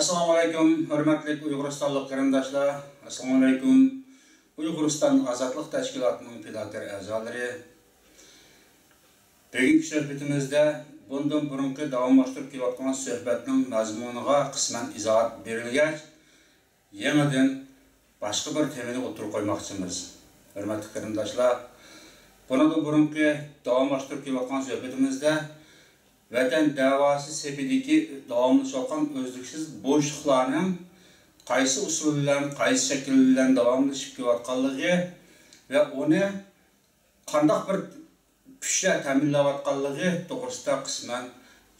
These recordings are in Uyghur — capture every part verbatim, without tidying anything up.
ئەسسالامۇئەلەيكۇم، ھۆرمەتلىك ئۇيغۇرىستانلىق قېرىنداشلار! ئەسسالامۇئەلەيكۇم، ئۇيغۇرىستان ئازادلىق تەشكىلاتىنىڭ پىداكار ئەزالىرى! بۈگۈنكى سۆھبىتىمىزدە بۇندىن بۇرۇنقى داۋاملاشتۇرۇپ كېلىۋاتقان سۆھبەتنىڭ مەزمۇنىغا قىسمەن ئىزاھات بېرىلگەچ، يېڭىدىن باشقا بىر تېمىنى ئوتتۇرىغا قويماقچىمىز. ھۆرمەتلىك قېرىنداشلار، بۇنىڭدىن بۇرۇنقى داۋاملاشتۇرۇپ كېلىۋاتقان سۆھبىتىمىزدە ۋەتەن دەۋاسى سېپىدىكى داۋاملىشىۋاتقان ئۈزلۈكسىز بوشلۇقلارنىڭ قايسى ئۇسۇل بىلەن، قايسى شەكىل بىلەن داۋاملىشىپ كېلىۋاتقانلىقى ۋە ئۇنى قانداق بىر كۈچلەر تەمىنلەۋاتقانلىقى توغرىسىدا قىسمەن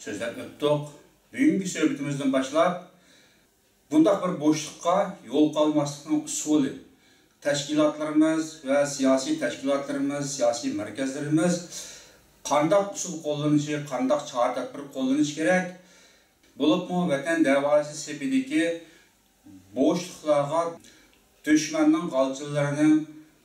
سۆزلەپ ئۆتتۇق. بۈگۈنكى سۆھبىتىمىزدىن باشلاپ، بۇنداق بىر بوشلۇققا يول قالماسلىقنىڭ ئۇسۇلى، تەشكىلاتلىرىمىز ۋە سىياسىي تەشكىلاتلىرىمىز، سىياسىي مەركەزلىرىمىز قانداق ئۇسۇل قوللىنىشى، قانداق چارە-تەدبىر قوللىنىشى كېرەك؟ بولۇپمۇ ۋەتەن دەۋاسى سېپىدىكى بوشلۇقلارغا دۈشمەننىڭ غالچىلىرىنىڭ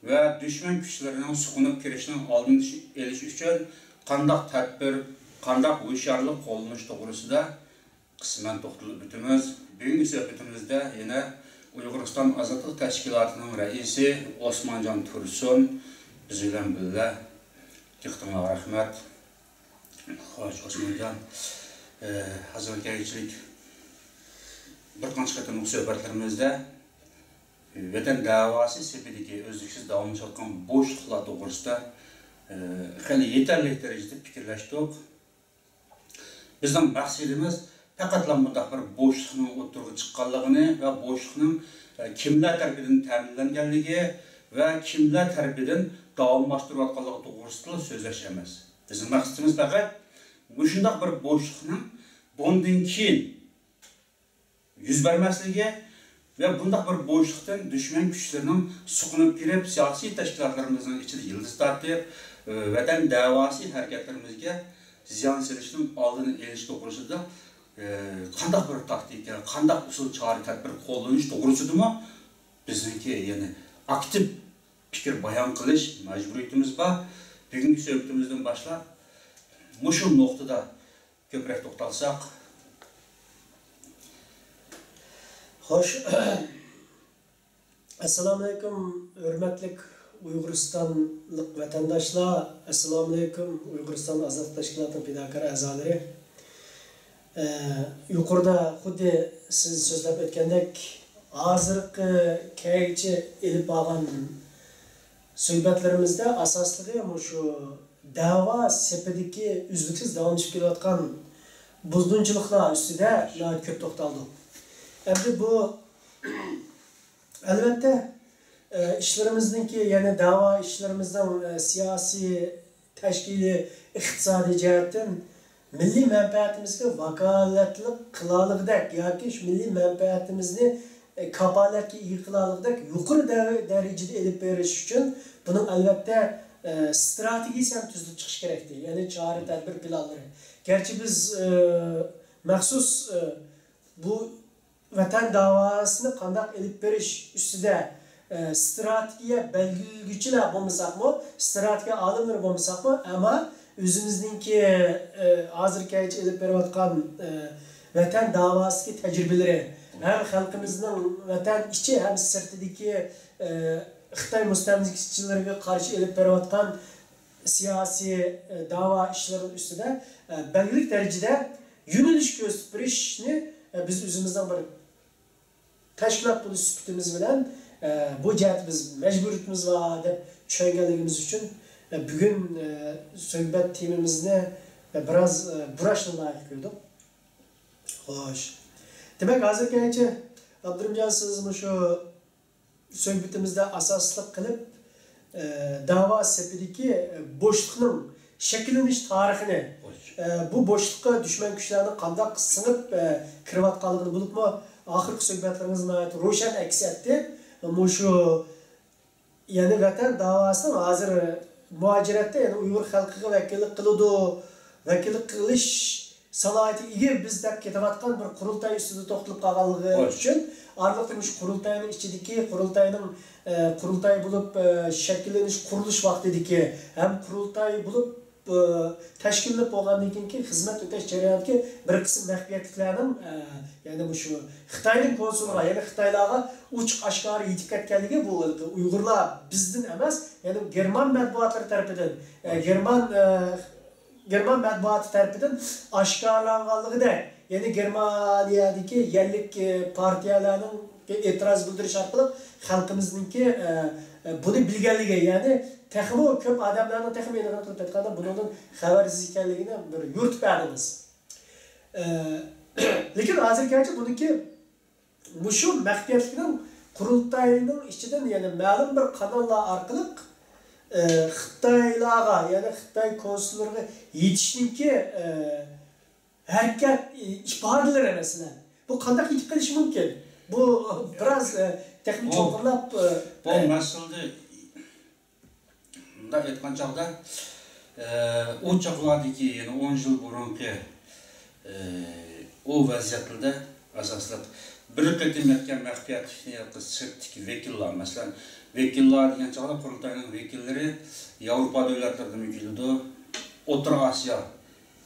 ۋە دۈشمەن كۈچلىرىنىڭ سۇقۇنۇپ كىرىشىنىڭ ئالدىنى ئېلىش ئۈچۈن قانداق تەدبىر، قانداق ھوشيارلىق قوللىنىش توغرىسىدا قىسمەن توختىلىپ ئۆتىمىز. بۈگۈنكى سۆھبىتىمىزدە يەنە ئۇيغۇرىستان ئازادلىق تەشكىلاتىنىڭ رەئىسى ئوسمانجان تۇرسۇن بىز بىلەن بىللە. دىققىتىڭلارغا رەھمەت. خوش، ئوسمانجان، ئە، ھازىرغا كەلگۈچىلىك بىر قانچە قېتىملىق سۆھبەتلىرىمىزدە ۋەتەن دەۋاسى سېپىدىكى ئۈزلۈكسىز داۋاملىشىۋاتقان بوشلۇقلار توغرىسىدا، ئە، خېلى يېتەرلىك دەرىجىدە پىكىرلەشتۇق. بىزنىڭ مەقسىتىمىز پەقەتلا مۇنداق بىر بوشلۇقنىڭ ئوتتۇرىغا چىققانلىقىنى ۋە بوشلۇقنىڭ، ئە، كىملەر تەرىپىدىن تەمىنلەنگەنلىكى ۋە كىملەر تەرىپىدىن داۋاملاشتۇرۇلۇۋاتقانلىقى توغرىسىدىلا سۆزلەش ئەمەس. بىزنىڭ مەقسىتىمىز پەقەت مۇشۇنداق بىر بوشلۇقنىڭ بۇندىن كېيىن يۈز بەرمەسلىكى ۋە بۇنداق بىر بوشلۇقتىن دۈشمەن كۈچلىرىنىڭ سۇقۇنۇپ كىرىپ، سىياسىي تەشكىلاتلىرىمىزنىڭ ئىچىدە يىلتىز تارتىپ، ۋەتەن دەۋاسى ھەرىكەتلىرىمىزگە زىيان سېلىشنىڭ ئالدىنى ئېلىش توغرىسىدا، قانداق بىر تاكتىكا، قانداق ئۇسۇل، چارە-تەدبىر قوللىنىش توغرىسىدىمۇ بىزنىڭكى، يەنى ئاكتىپ پىكىر بايان قىلىش مەجبۇرىيىتىمىز بار. بۈگۈنكى سۆھبىتىمىزدىن باشلاپ مۇشۇ نۇقتىدا كۆپرەك توختالساق. خوش. ئەسسالامۇئەلەيكۇم، ھۆرمەتلىك ئۇيغۇرىستانلىق ۋەتەنداشلار. ئەسسالامۇئەلەيكۇم، ئۇيغۇرىستان ئازادلىق تەشكىلاتىنىڭ پىداكار ئەزالىرى. ئە، يۇقىرىدا خۇددى سىز سۆزلەپ ئۆتكەندەك، ھازىرقى كەچكىچە ئېلىپ بارغان سۆھبەتلىرىمىزدە ئاساسلىقى مۇشۇ دەۋا سېپىدىكى ئۈزلۈكسىز داۋاملىشىپ كېلىۋاتقان بۇزغۇنچىلىقلار ئۈستىدە ناھايىتى كۆپ توختالدۇق. ئەمدى بۇ، ئەلۋەتتە، ئە، ئىشلىرىمىزنىڭكى، يەنى دەۋا ئىشلىرىمىزنىڭ، ئە، سىياسىي، تەشكىلىي، ئىقتىسادىي جەھەتتىن مىللىي مەنپەئەتىمىزگە ۋاكالەتلىك قىلالىغۇدەك ياكى شۇ مىللىي مەنپەئەتىمىزنى، ئە، كاپالەتكە ئىگە قىلالىغۇدەك يۇقىرى دەۋ-، دەرىجىدە ئېلىپ بېرىش ئۈچۈن بۇنىڭ، ئەلۋەتتە، ئە، ستراتېگىيىسى ھەم تۈزۈلۈپ چىقىشى كېرەكتى. يەنى چارە-تەدبىر پىلانلىرى. گەرچە بىز، ئە، مەخسۇس، ئە، بۇ ۋەتەن داۋاسىنى قانداق ئېلىپ بېرىش ئۈستىدە، ئە، ستراتېگىيە بەلگىلىگۈچىلەر بولمىساقمۇ، ستراتېگىيە ئالىملىرى بولمىساقمۇ، ئەمما ئۆزىمىزنىڭكى، ئە، ھازىرغىچە ئېلىپ بېرىۋاتقان، ئە، ۋەتەن داۋاسىدىكى تەجرىبىلىرى ھەم خەلقىمىزنىڭ ۋەتەن ئىچى ھەم سىرتىدىكى، ئە، خىتاي مۇستەملىكىچىلىرىگە قارشى ئېلىپ بېرىۋاتقان سىياسىي، ئە، داۋا ئىشلىرى ئۈستىدە، ئە، بەلگىلىك دەرىجىدە يۆنىلىش كۆرسىتىپ بېرىشنى، ئە، بىز ئۆزىمىزنىڭ بىر تەشكىلات بولۇش سۈپىتىمىز بىلەن، ئە، بۇ جەھەتتە بىز مەجبۇرىيىتىمىز بار دەپ چۈشەنگەنلىكىمىز ئۈچۈن، ئە، بۈگۈن، ئە، سۆھبەت تېمىمىزنى، ئە، بىراز، ئە، بۇراشنى لايىق كۆردۇق. خوش. دېمەك، ھازىرغىچە ئابدۇرېھىمجان سىز مۇشۇ سۆھبىتىمىزدە ئاساسلىق قىلىپ، ئە، دەۋا سېپىدىكى، ئە، بوشلۇقنىڭ شەكىللىنىش تارىخىنى، ئە، بۇ بوشلۇققا دۈشمەن كۈچلەرنىڭ قانداق سىڭىپ، ئە، كىرىۋاتقانلىقىنى، بولۇپمۇ ئاخىرقى سۆھبەتلىرىڭىز ناھايىتى روشەن ئەكس ئەتتى. مۇشۇ يەنى ۋەتەن داۋاسىنىڭ ھازىر مۇھاجىرەتتە، يەنى ئۇيغۇر خەلقىگە ۋەكىللىك قىلىدۇ، ۋەكىللىك قىلىش سالاھىيىتىگە ئىگە بىز دەپ كېتىۋاتقان بىر قۇرۇلتاي ئۈستىدە توختىلىپ قالغانلىقى ئۈچۈن، ئارىلىقتا مۇشۇ قۇرۇلتاينىڭ ئىچىدىكى، قۇرۇلتاينىڭ، ئە، قۇرۇلتاي بولۇپ، ئە، شەكىللىنىش، قۇرۇلۇش ۋاقتىدىكى ھەم قۇرۇلتاي بولۇپ بۇ تەشكىللىنىپ بولغاندىن كېيىنكى خىزمەت ئۆتەش جەريانىدىكى بىر قىسىم مەخپىيەتلىكلەرنىڭ، ئە، يەنى مۇشۇ خىتاينىڭ كونسۇلىغا، يەنى خىتايلارغا ئوچۇق ئاشكارا يېتىپ كەتكەنلىكى، بۇ ئۇيغۇرلار بىزدىن ئەمەس، يەنى گېرمان مەتبۇئاتلىرى تەرىپىدىن، ئە، گېرمان، ئە، گېرمان مەتبۇئاتى تەرىپىدىن ئاشكارىلانغانلىقىدەك، يەنى گېرمانىيەدىكى يەرلىك، ئە، پارتىيەلەرنىڭ ئېتىراز بىلدۈرۈش ئارقىلىق خەلقىمىزنىڭكى، ئە، ئە، بۇنى بىلگەنلىكى، يەنى تېخىمۇ كۆپ ئادەملەرنىڭ تېخىمۇ ئېنىقىنى قىلىپ ئېيتقاندا، بۇنىڭدىن خەۋەرسىز ئىكەنلىكىنى بىر يورۇتۇپ بەردىڭىز. ئە، لېكىن ھازىرغىچە بۇنىڭكى مۇشۇ مەخپىيەتلىكنىڭ قۇرۇلتاينىڭ ئىچىدىن، يەنى مەلۇم بىر قاناللار ئارقىلىق، ئە، خىتايلارغا، يەنى خىتاي كونسۇللىرىغا يېتىشنىڭكى، ئە، ھەرىكەت، ئى، ئىپادىلىرى، مەسىلەن، بۇ قانداق يېتىپ قېلىشى مۇمكىن؟ بۇ بىراز، ئە، تېخىمۇ بۇ، چوڭقۇرلاپ، ئە، بۇ ئە، مەسىلىدە مۇنداق ئېيتقان چاغدا، ئە، ئۇ چاغلاردىكى، يەنى ئون يىل بۇرۇنقى، ئە، ئۇ ۋەزىيەتلەردە ئاساسلىق بىر قېتىم ئۆتكەن مەخپىيەتلىكنى سىرتتىكى ۋەكىللەر، مەسىلەن، ۋەكىللەر دېگەن چاغدا قۇرۇلتاينىڭ ۋەكىللىرى ياۋروپا دۆلەتلىرىدىنمۇ كېلىدۇ، ئوتتۇرا ئاسىيا،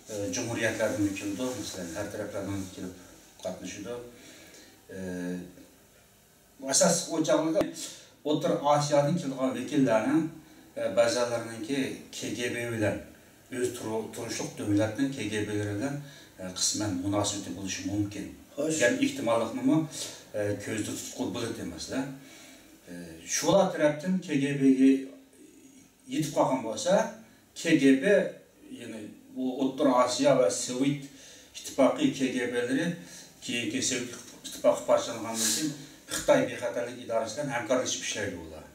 ئە، جۇمھۇرىيەتلەردىنمۇ كېلىدۇ، مەسىلەن، ھەر تەرەپلەردىن كېلىپ قاتنىشىدۇ. ئە، ئاساس ئۇ چاغلىرىدا ئوتتۇرا ئاسىيادىن كېلىدىغان ۋەكىللەرنىڭ، ئە، بەزىلەرنىڭكى كېگېبې بىلەن، ئۆزى تۇرۇ-، تۇرۇشلۇق دۆلەتنىڭ كېگېبېلىرى بىلەن، ئە، قىسمەن مۇناسىۋىتى بولۇشى مۇمكىن خوش. دېگەن ئېھتىماللىقنىمۇ، ئە، كۆزدە تۇتقىلى بولىدۇ، مەسىلەن. ئە، شۇلار تەرەپتىن كېگېبېگە يېتىپ قالغان بولسا، كېگېبې، يەنى بۇ ئوتتۇرا ئاسىيا ۋە سوۋېت ئىتتىپاقى كېگېبېلىرى كېيىنكى سوۋېت ئىتتىپاقى پارچىلانغاندىن كېيىن خىتاي بىخەتەرلىك ئىدارىسى بىلەن ھەمكارلىشىپ ئىشلەيدۇ ئۇلار.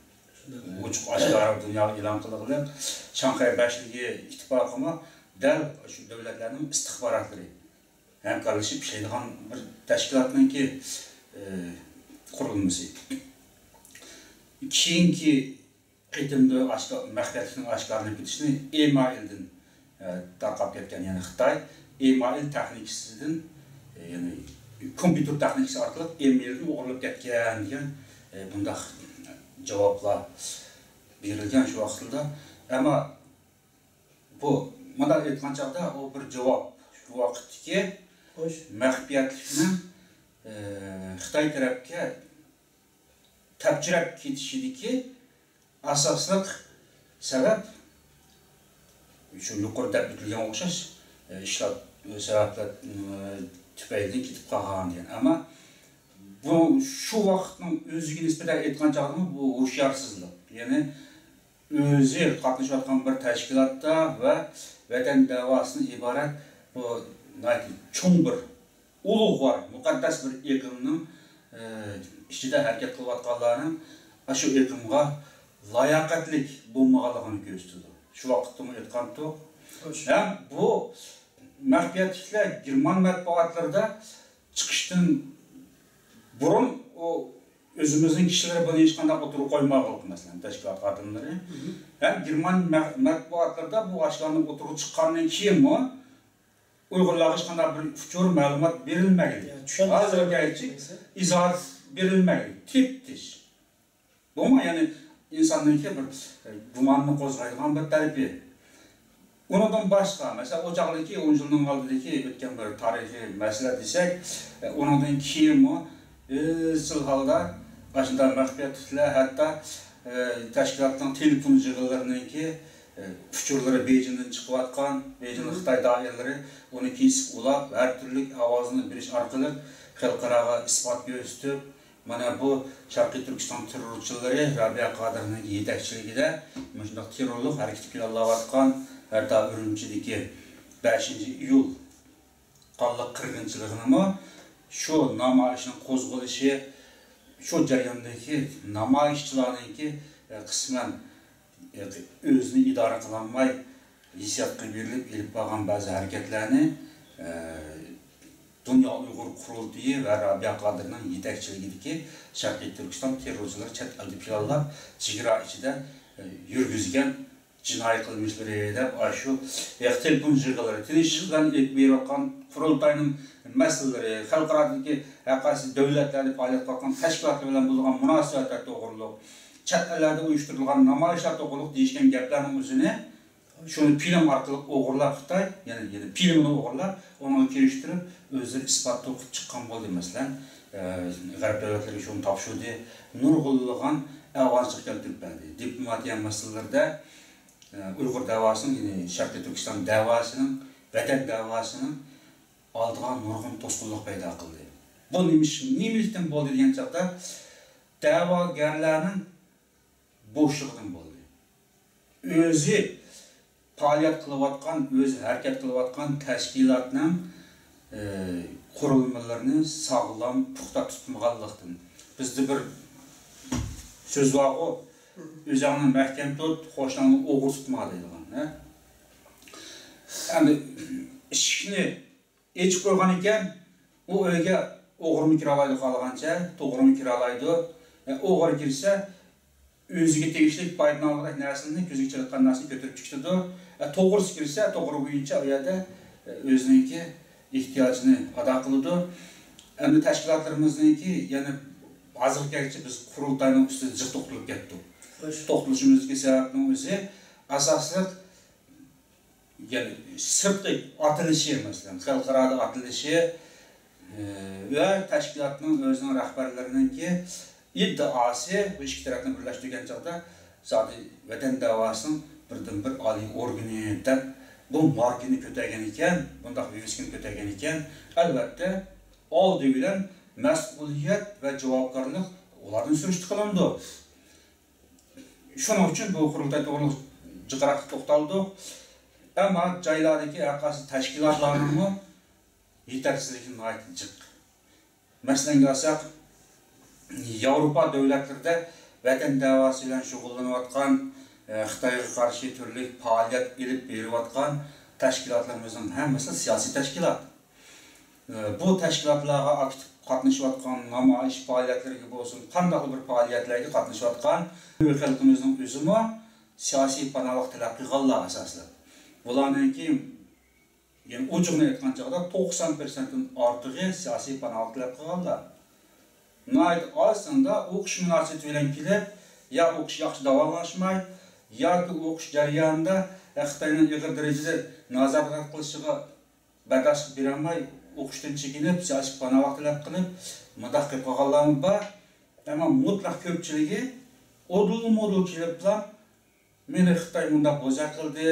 شۇنداق. ئوچۇق ئاشكارا دۇنياغا ئېلان قىلغىلى، شاڭخەي بەشلىكى ئىتتىپاقىمۇ دەل شۇ دۆلەتلەرنىڭ ئىستىخباراتلىرى ھەمكارلىشىپ ئىشلەيدىغان بىر تەشكىلاتنىڭكى، ئى، قۇرۇلمىسى. كېيىنكى قېتىمدا ئاشكا-، مەخپىيەتلىكنىڭ ئاشكارىلىنىپ كېتىشىنى ئېمائىلدىن، ئە، تارقاپ كەتكەن، يەنى خىتاي ئېمائىل تېخنىكىسىدىن، ئە، يەنى كومپيۇتېر تېخنىكىسى ئارقىلىق ئېمائىلدىن ئوغرىلاپ كەتكەن دېگەن، ئە، بۇنداق جاۋابلار بېرىلگەن شۇ ۋاقىتلاردا. ئەمما بۇ، مۇنداق ئېيتقان چاغدا، ئۇ بىر جاۋاب. شۇ ۋاقىتتىكى خوش. مەخپىيەتلىكنىڭ، ئە، خىتاي تەرەپكە تەپچىرەپ كېتىشىدىكى ئاساسلىق سەۋەب شۇ يۇقىرىدا دەپ ئۆتۈلگەنگە ئوخشاش، ئىشلار، سەۋەبلەر، تۈپەيلىدىن كېتىپ قالغان دېگەن. ئەمما بۇ شۇ ۋاقىتنىڭ ئۆزىگە نىسبەتەن ئېيتقان چاغدىمۇ بۇ ھوشيارسىزلىق. يەنى ئۆزى قاتنىشىۋاتقان بىر تەشكىلاتتا ۋە ۋەتەن دەۋاسىدىن ئىبارەت بۇ ناھايىتى چوڭ بىر ئۇلۇغۋار، مۇقەددەس بىر ئېقىمنىڭ، ئى، ئىچىدە ھەرىكەت قىلىۋاتقانلارنىڭ ئاشۇ ئېقىمغا لاياقەتلىك بولمىغانلىقىنى كۆرسىتىدۇ. شۇ ۋاقىتتىمۇ ئېيتقانتۇق. خوش. ھەم بۇ مەخپىيەتلىكلەر گېرمان مەتبۇئاتلىرىدا چىقىشتىن بۇرۇن ئۇ ئۆزىمىزنىڭ كىشىلىرى بۇنى ھېچقانداق ئوتتۇرىغا قويمىغانلىقى، مەسىلەن، تەشكىلات خادىملىرى. مم. ھەم گېرمان مە-، مەتبۇئاتلىرىدا بۇ ئاشۇلارنىڭ ئوتتۇرىغا چىققاندىن كېيىنمۇ ئۇيغۇرلارغا ھېچقانداق بىر ئۇچۇر، مەلۇمات بېرىلمەگەن. يا، چۈشەندۈرۈش ھازىرغىچە بېرىلمىگەن. ئىزاھات بېرىلمەگەن. تېپتىش. بۇمۇ يەنى ئىنساننىڭكى بىر، ئە، گۇماننى قوزغايدىغان بىر تەرىپى. ئۇنىڭدىن باشقا، مەسىلەن، ئۇ چاغدىكى، ئون يىلنىڭ ئالدىدىكى ئۆتكەن بىر تارىخىي مەسىلە دېسەك، ئە، ئۇنىڭدىن كېيىنمۇ ئىزچىل ھالدا ئاشۇنداق مەخپىيەتلىكلەر، ھەتتا، ئە، تەشكىلاتنىڭ تېلېفون يىغىنلىرىنىڭكى، ئە، ئۇچۇرلىرى بېيجىڭدىن چىقىۋاتقان، بېيجىڭ خىتاي دائىرىلىرى ئۇنى كېسىپ ئۇلاپ، ھەر تۈرلۈك ئاۋازىنى بېرىش ئارقىلىق خەلقئاراغا ئىسپات كۆرسىتىپ، مانا بۇ شەرقىي تۈركىستان تېررورچىلىرى رابىيە قادىرنىڭ يېتەكچىلىكىدە مۇشۇنداق تېررورلۇق ھەرىكىتى پىلانلاۋاتقان، ھەتتا ئۈرۈمچىدىكى بەشىنچى ئىيۇل قانلىق قىرغىنچىلىقىنىمۇ شۇ نامايىشنىڭ قوزغىلىشى، شۇ جەرياندىكى نامايىشچىلارنىڭكى، ئە، قىسمەن ئۆزىنى ئىدارە قىلالماي، ھېسسىياتقا بېرىلىپ ئېلىپ بارغان بەزى ھەرىكەتلەرنى، ئە، دۇنيا ئۇيغۇر قۇرۇلتىيى ۋە رابىيە قادىرنىڭ يېتەكچىلىكىدىكى شەرقىي تۈركىستان تېررورچىلىرى چەت ئەلدە پىلانلاپ، چېگرا ئىچىدە، ئە، يۈرگۈزگەن جىنايى قىلمىشلىرى دەپ، ئاشۇ تېلېفون يىغىنلىرى، تىنچلىق بىلەن ئېلىپ بېرىۋاتقان قۇرۇلتاينىڭ مەسىلىلىرى، خەلقئارادىكى ھەرقايسى دۆلەتلەردە پائالىيەت قىلىۋاتقان تەشكىلاتلار بىلەن بولىدىغان مۇناسىۋەتلەر توغرۇلۇق، چەت ئەللەردە ئۇيۇشتۇرۇلغان نامايىشلار توغرۇلۇق دېيىشكەن گەپلەرنىڭ ئۆزىنى شۇنى فىلىم ئارقىلىق ئوغرىلاپ خىتاي، يەنى، يەنى فىلىمنى ئوغرىلاپ، ئۇنىڭغا كىرىشتۈرۈپ، ئۆزلىرى ئىسپات توقۇپ چىققان بولدى. مەسىلەن، ئە، غەرب دۆلەتلىرىگە شۇنى تاپشۇردى. نۇرغۇنلىغان ئاۋانسلىق كەلتۈرۈپ بەردى. دىپلوماتىيە مەسىلىلىرىدە، ئە، ئۇيغۇر دەۋاسىنىڭ، يەنى شەرقىي تۈركىستان دەۋاسىنىڭ، ۋەتەن دەۋاسىنىڭ ئالدىغا نۇرغۇن توسقۇنلۇق پەيدا قىلدى. بۇ نېمە ئىش، نېمىلىكتىن بولدى دېگەن چاغدا، دەۋاگەرلەرنىڭ بوشلۇقىدىن بولدى. ئۆزى پائالىيەت قىلىۋاتقان، ئۆزى ھەرىكەت قىلىۋاتقان تەشكىلاتنىڭ، ئى، قۇرۇلمىلىرىنى ساغلام، پۇختا تۇتمىغانلىقتىن. بىزدە بىر سۆز بارغۇ، «ئۆزۈڭنى مەھكەم تۇت، قوشناڭنى ئوغرى تۇتما» دەيدىغان، ھە؟ ئەمدى ئىشىكنى ئېچىپ قويغان ئىكەن، ئۇ ئۆيگە ئوغرىمۇ كىرالايدۇ، خالىغانچە توغرىمۇ كىرالايدۇ. ئە، ئوغرى كىرسە، ئۆزىگە تېگىشلىك پايدىنى ئالغۇدەك نەرسىنى، كۆزىگە چېلىققان نەرسىنى كۆتۈرۈپ چىقىدۇ. ئە، توغرىسى كىرسە، توغرا بويىچە ئۇ يەردە، ئە، ئۆزىنىڭكى ئېھتىياجىنى ئادا قىلىدۇ. ئەمدى تەشكىلاتلىرىمىزنىڭكى يەنە ھازىرغىچە بىز قۇرۇلتاينىڭ ئۈستىدە جىق توختىلىپ كەتتۇق. خوش. توختىلىشىمىزدىكى سەۋەبنىڭ ئۆزى ئاساسلىق يەنى سىرتقى ئاتىلىشى، مەسىلەن، خەلقئارادا ئاتىلىشى، ئى، ۋە تەشكىلاتنىڭ ئۆزىنىڭ رەھبەرلىرىنىڭكى ئىددىئاسى، بۇ ئىككى تەرەپنى بىرلەشتۈرگەن چاغدا، زادى ۋەتەن دەۋاسىنىڭ بىردىنبىر ئالىي ئورگىنى دەپ بۇ ماركىنى كۆتەرگەن ئىكەن، بۇنداق ۋىۋىسكىنى كۆتەرگەن ئىكەن، ئەلۋەتتە، ئالدى بىلەن مەسئۇلىيەت ۋە جاۋابكارلىق ئۇلاردىن سۈرۈشتە قىلىنىدۇ. شۇنىڭ ئۈچۈن بۇ قۇرۇلتاي توغرىلىق جىقراق توختالدۇق. ئەمما جايلاردىكى ھەرقايسى تەشكىلاتلارنىڭمۇ يېتەرسىزلىكى ناھايىتى جىق. مەسىلەنگە ئالساق، ياۋروپا دۆلەتلىرىدە ۋەتەن دەۋاسى بىلەن شۇغۇللىنىۋاتقان، ئە، خىتايغا قارشى تۈرلۈك پائالىيەت ئېلىپ بېرىۋاتقان تەشكىلاتلىرىمىزنىڭ ھەممىسى سىياسىي تەشكىلات. بۇ تەشكىلاتلارغا ئاكتىپ قاتنىشىۋاتقان نامايىش پائالىيەتلىرىگە بولسۇن، قانداقلا بىر پائالىيەتلەرگە قاتنىشىۋاتقان خەلقىمىزنىڭ ئۆزىمۇ سىياسىي پاناھلىق تەلەپ قىلغانلار ئاساسلىق. بۇلارنىڭكى، يەنى ئوچۇقىنى ئېيتقان چاغدا توقسان پىرسەنتتىن ئارتۇقى سىياسىي پاناھلىق تەلەپ قىلغانلار. ناھايىتى ئاز ساندا ئوقۇش مۇناسىۋىتى بىلەن كېلىپ، يا ئوقۇش ياخشى داۋاملاشماي، ياكى ئوقۇش جەريانىدا خىتاينىڭ ئېغىر دەرىجىدە نازارەت قىلىشىغا بەرداشلىق بېرەلمەي، ئوقۇشتىن چېكىنىپ، سىياسىي پاناھلىق تەلەپ قىلىپ، مۇنداق قېلىپ قالغانلارمۇ بار. ئەمما مۇتلەق كۆپچىلىكى ئۇدۇلمۇ ئۇدۇل كېلىپلا، مېنى خىتاي مۇنداق بوزەك قىلدى،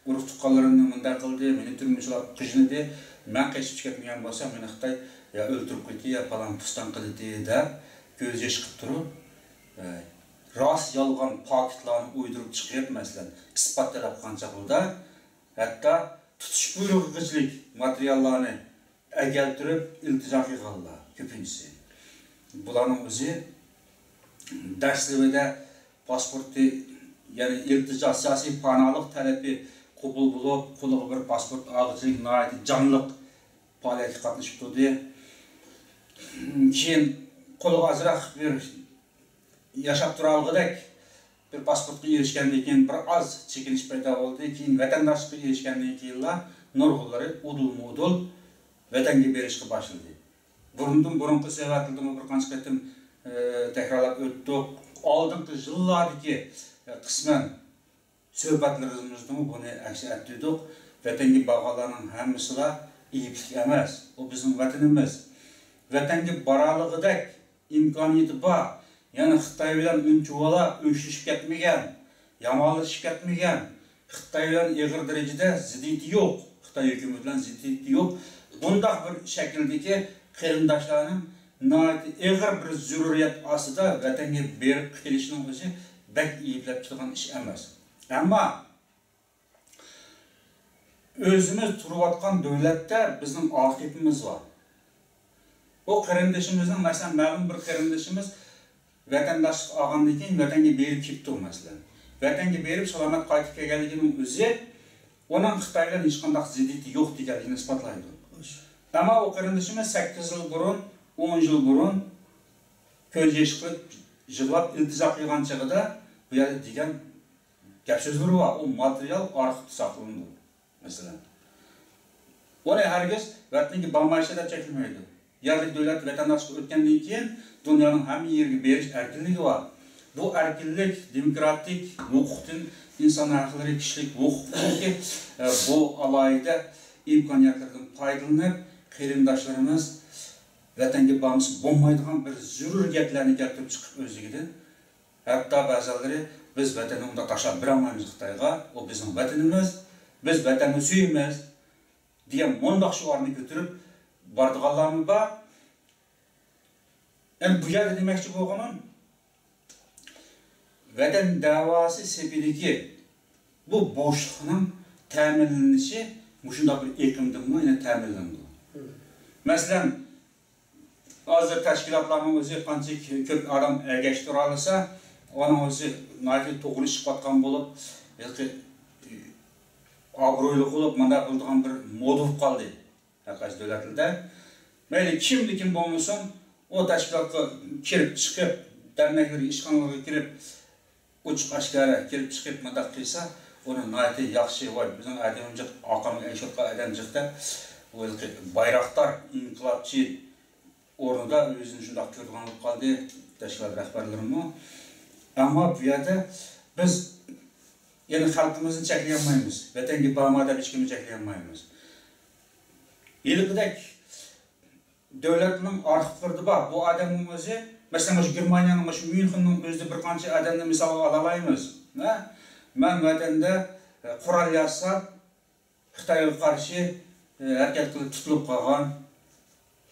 ئۇرۇق تۇغقانلىرىمنى مۇنداق قىلدى، مېنى تۈرمىگە سولاپ قىينىدى، مەن قېچىپ چىقىپ كەتمىگەن بولسام، مېنى خىتاي يا ئۆلتۈرۈپ قويدى، يا پالان پۇستان قىلدى دەپ، كۆز يېشى قىپ تۇرۇپ، ئە، راست يالغان پاكىتلارنى ئويدۇرۇپ چىقىپ، مەسىلەن، ئىسپات تەلەپ قىلغان چاغلىرىدا، ھەتتا تۇتۇش بۇيرۇقىغىچىلىك ماتېرىياللارنى ئەكەلتۈرۈپ ئىلتىجا قىلغانلار كۆپىنچىسى. بۇلارنىڭ ئۆزى دەسلىپىدە پاسپورتى، يەنى ئىلتىجا، سىياسىي پاناھلىق تەلىپى قوبۇل بولۇپ، قولىغا بىر پاسپورت ئالغۇچىلىك ناھايىتى جانلىق پائالىيەتكە قاتنىشىپ تۇردى. كېيىن قولىغا ئازراق بىر ياشاپ تۇرالىغۇدەك بىر پاسپورتقا ئېرىشكەندىن كېيىن بىر ئاز چېكىنىش پەيدا بولدى. كېيىن ۋەتەنداشلىققا ئېرىشكەندىن كېيىنلا نۇرغۇنلىرى ئۇدۇلمۇ ئۇدۇل ۋەتەنگە بېرىشقا باشلىدى. بۇرۇندىن بۇرۇنقى سۆھبەتلىرىمۇ بىر قانچە قېتىم، ئى، تەكرارلاپ ئۆتتۇق. ئالدىنقى يىللاردىكى، ئى، قىسمەن سۆھبەتلىرىمىزدىمۇ بۇنى ئەكس ئەتتۈردۇق. ۋەتەنگە بارغانلارنىڭ ھەممىسىلا ئەيىبلىك ئەمەس. ئۇ بىزنىڭ ۋەتىنىمىز. ۋەتەنگە بارالىغۇدەك ئىمكانىيىتى بار. يەنى خىتاي بىلەن ئۇنچىۋالا ئۆچلىشىپ كەتمىگەن، يامانلىشىپ كەتمىگەن. خىتاي بىلەن ئېغىر دەرىجىدە زىددىيىتى يوق. خىتاي ھۆكۈمىتى بىلەن زىددىيىتى يوق. بۇنداق بىر شەكىلدىكى قېرىنداشلارنىڭ ناھايىتى ئېغىر بىر زۆرۈرىيەت ئاستىدا ۋەتەنگە بېرىپ قېلىشىنىڭ ئۆزى بەك ئەيىبلەپ چىقىدىغان ئىش ئەمەس. ئەمما ئۆزىمىز تۇرۇۋاتقان دۆلەتتە بىزنىڭ ئارخىپىمىز بار. ئۇ قېرىندىشىمىزنىڭ، مەسىلەن، مەلۇم بىر قېرىندىشىمىز ۋەتەنداشلىق ئالغاندىن كېيىن ۋەتەنگە بېرىپ كېلىپتۇ، مەسىلەن. ۋەتەنگە بېرىپ سالامەت قايتىپ كەلگەنلىكىنىڭ ئۆزى ئۇنىڭ خىتاي بىلەن ھېچقانداق زىددىيىتى يوق دېگەنلىكىنى ئىسپاتلايدۇ. ئەمما ئۇ قېرىندىشىمىز سەككىز يىل بۇرۇن، ئون يىل بۇرۇن كۆز يېشى قىلىپ يىغلاپ ئىلتىجا قىلغان چېغىدا بۇ يەردە دېگەن گەپ سۆزلىرى بار، ئۇ ماتېرىيال ئارخىپتا ساقلىنىدۇ، مەسىلەن. ئۇنى ھەرگىز ۋەتىنىگە بارمايسىلەر دەپ چەكلىمەيدۇ. يەرلىك دۆلەت ۋەتەنداشلىققا ئۆتكەندىن كېيىن دۇنيانىڭ ھەممە يېرىگە بېرىش ئەركىنلىكى بار. بۇ ئەركىنلىك، دېموكراتىك ھوقۇقتىن، ئىنسان ھەقلىرى، كىشىلىك ھوقۇقتىكى، ئە، بۇ ئالاھىدە ئىمكانىيەتلەردىن پايدىلىنىپ، قېرىنداشلىرىمىز ۋەتەنگە بارمىسا بولمايدىغان بىر زۆرۈر گەپلەرنى كەلتۈرۈپ چىقىپ ئۆزلۈكىدىن، ھەتتا بەزىلىرى، «بىز ۋەتەننى ئۇنداق تاشلاپ بېرەلمەيمىز خىتايغا، ئۇ بىزنىڭ ۋەتىنىمىز، بىز ۋەتەننى سۆيىمىز» دېگەن مۇنداق شوئارنى كۆتۈرۈپ بارىدىغانلارمۇ بار. ئەمدى بۇ يەردە دېمەكچى بولغىنىم، ۋەتەن دەۋاسى سېپىدىكى بۇ بوشلۇقنىڭ تەمىنلىنىشى مۇشۇنداق بىر ئېقىمدىنمۇ يەنە تەمىنلىنىدۇ. مەسىلەن، ھازىر تەشكىلاتلارنىڭ ئۆزى قانچە كۆپ ئادەم ئەگەشتۈرەلىسە، ئۇنىڭ ئۆزى ناھايىتى توغرا ئىش قىلىۋاتقان بولۇپ، ھېلىقى ئابرۇيلۇق بولۇپ، مانا بولىدىغان بىر مودا بولۇپ قالدى ھەر قايسى دۆلەتلەردە. مەيلى كىمدە كىم بولمىسۇن، ئۇ تەشكىلاتقا كىرىپ چىقىپ، دەرنەكلەرگە، ئىشخانىلارغا كىرىپ، ئوچۇق ئاشكارا كىرىپ چىقىپ مۇنداق قىلسا، ئۇنى ناھايىتى ياخشى، ۋاي، بىزنىڭ ئادەمجىق، ئاقارمىغا ئەگىشىۋاتقان ئادەمجىق دەپ، ئۇ ھېلىقى بايراقدار، ئىنقىلابچى ئورنىدا ئۆزىنى شۇنداق كۆرىدىغان بولۇپ قالدى تەشكىلات رەھبەرلىرىمۇ. ئەمما بۇ يەردە بىز يەنە خەلقىمىزنى چەكلىيەلمەيمىز. ۋەتەنگە بارما دەپ ھېچكىمنى چەكلىيەلمەيمىز. ھېلىقىدەك دۆلەتنىڭ ئارخىپلىرىدا بار. بۇ ئادەمنىڭ ئۆزى، مەسىلەن، مۇشۇ گېرمانىيەنىڭ مۇشۇ ميۇنخېننىڭ ئۆزىدە بىر قانچە ئادەمنى مىسالغا ئالالايمىز. ھە؟ مەن ۋەتەندە، ئە، قورال ياساپ، خىتايغا قارشى، ئە، ھەرىكەت قىلىپ تۇتۇلۇپ قالغان،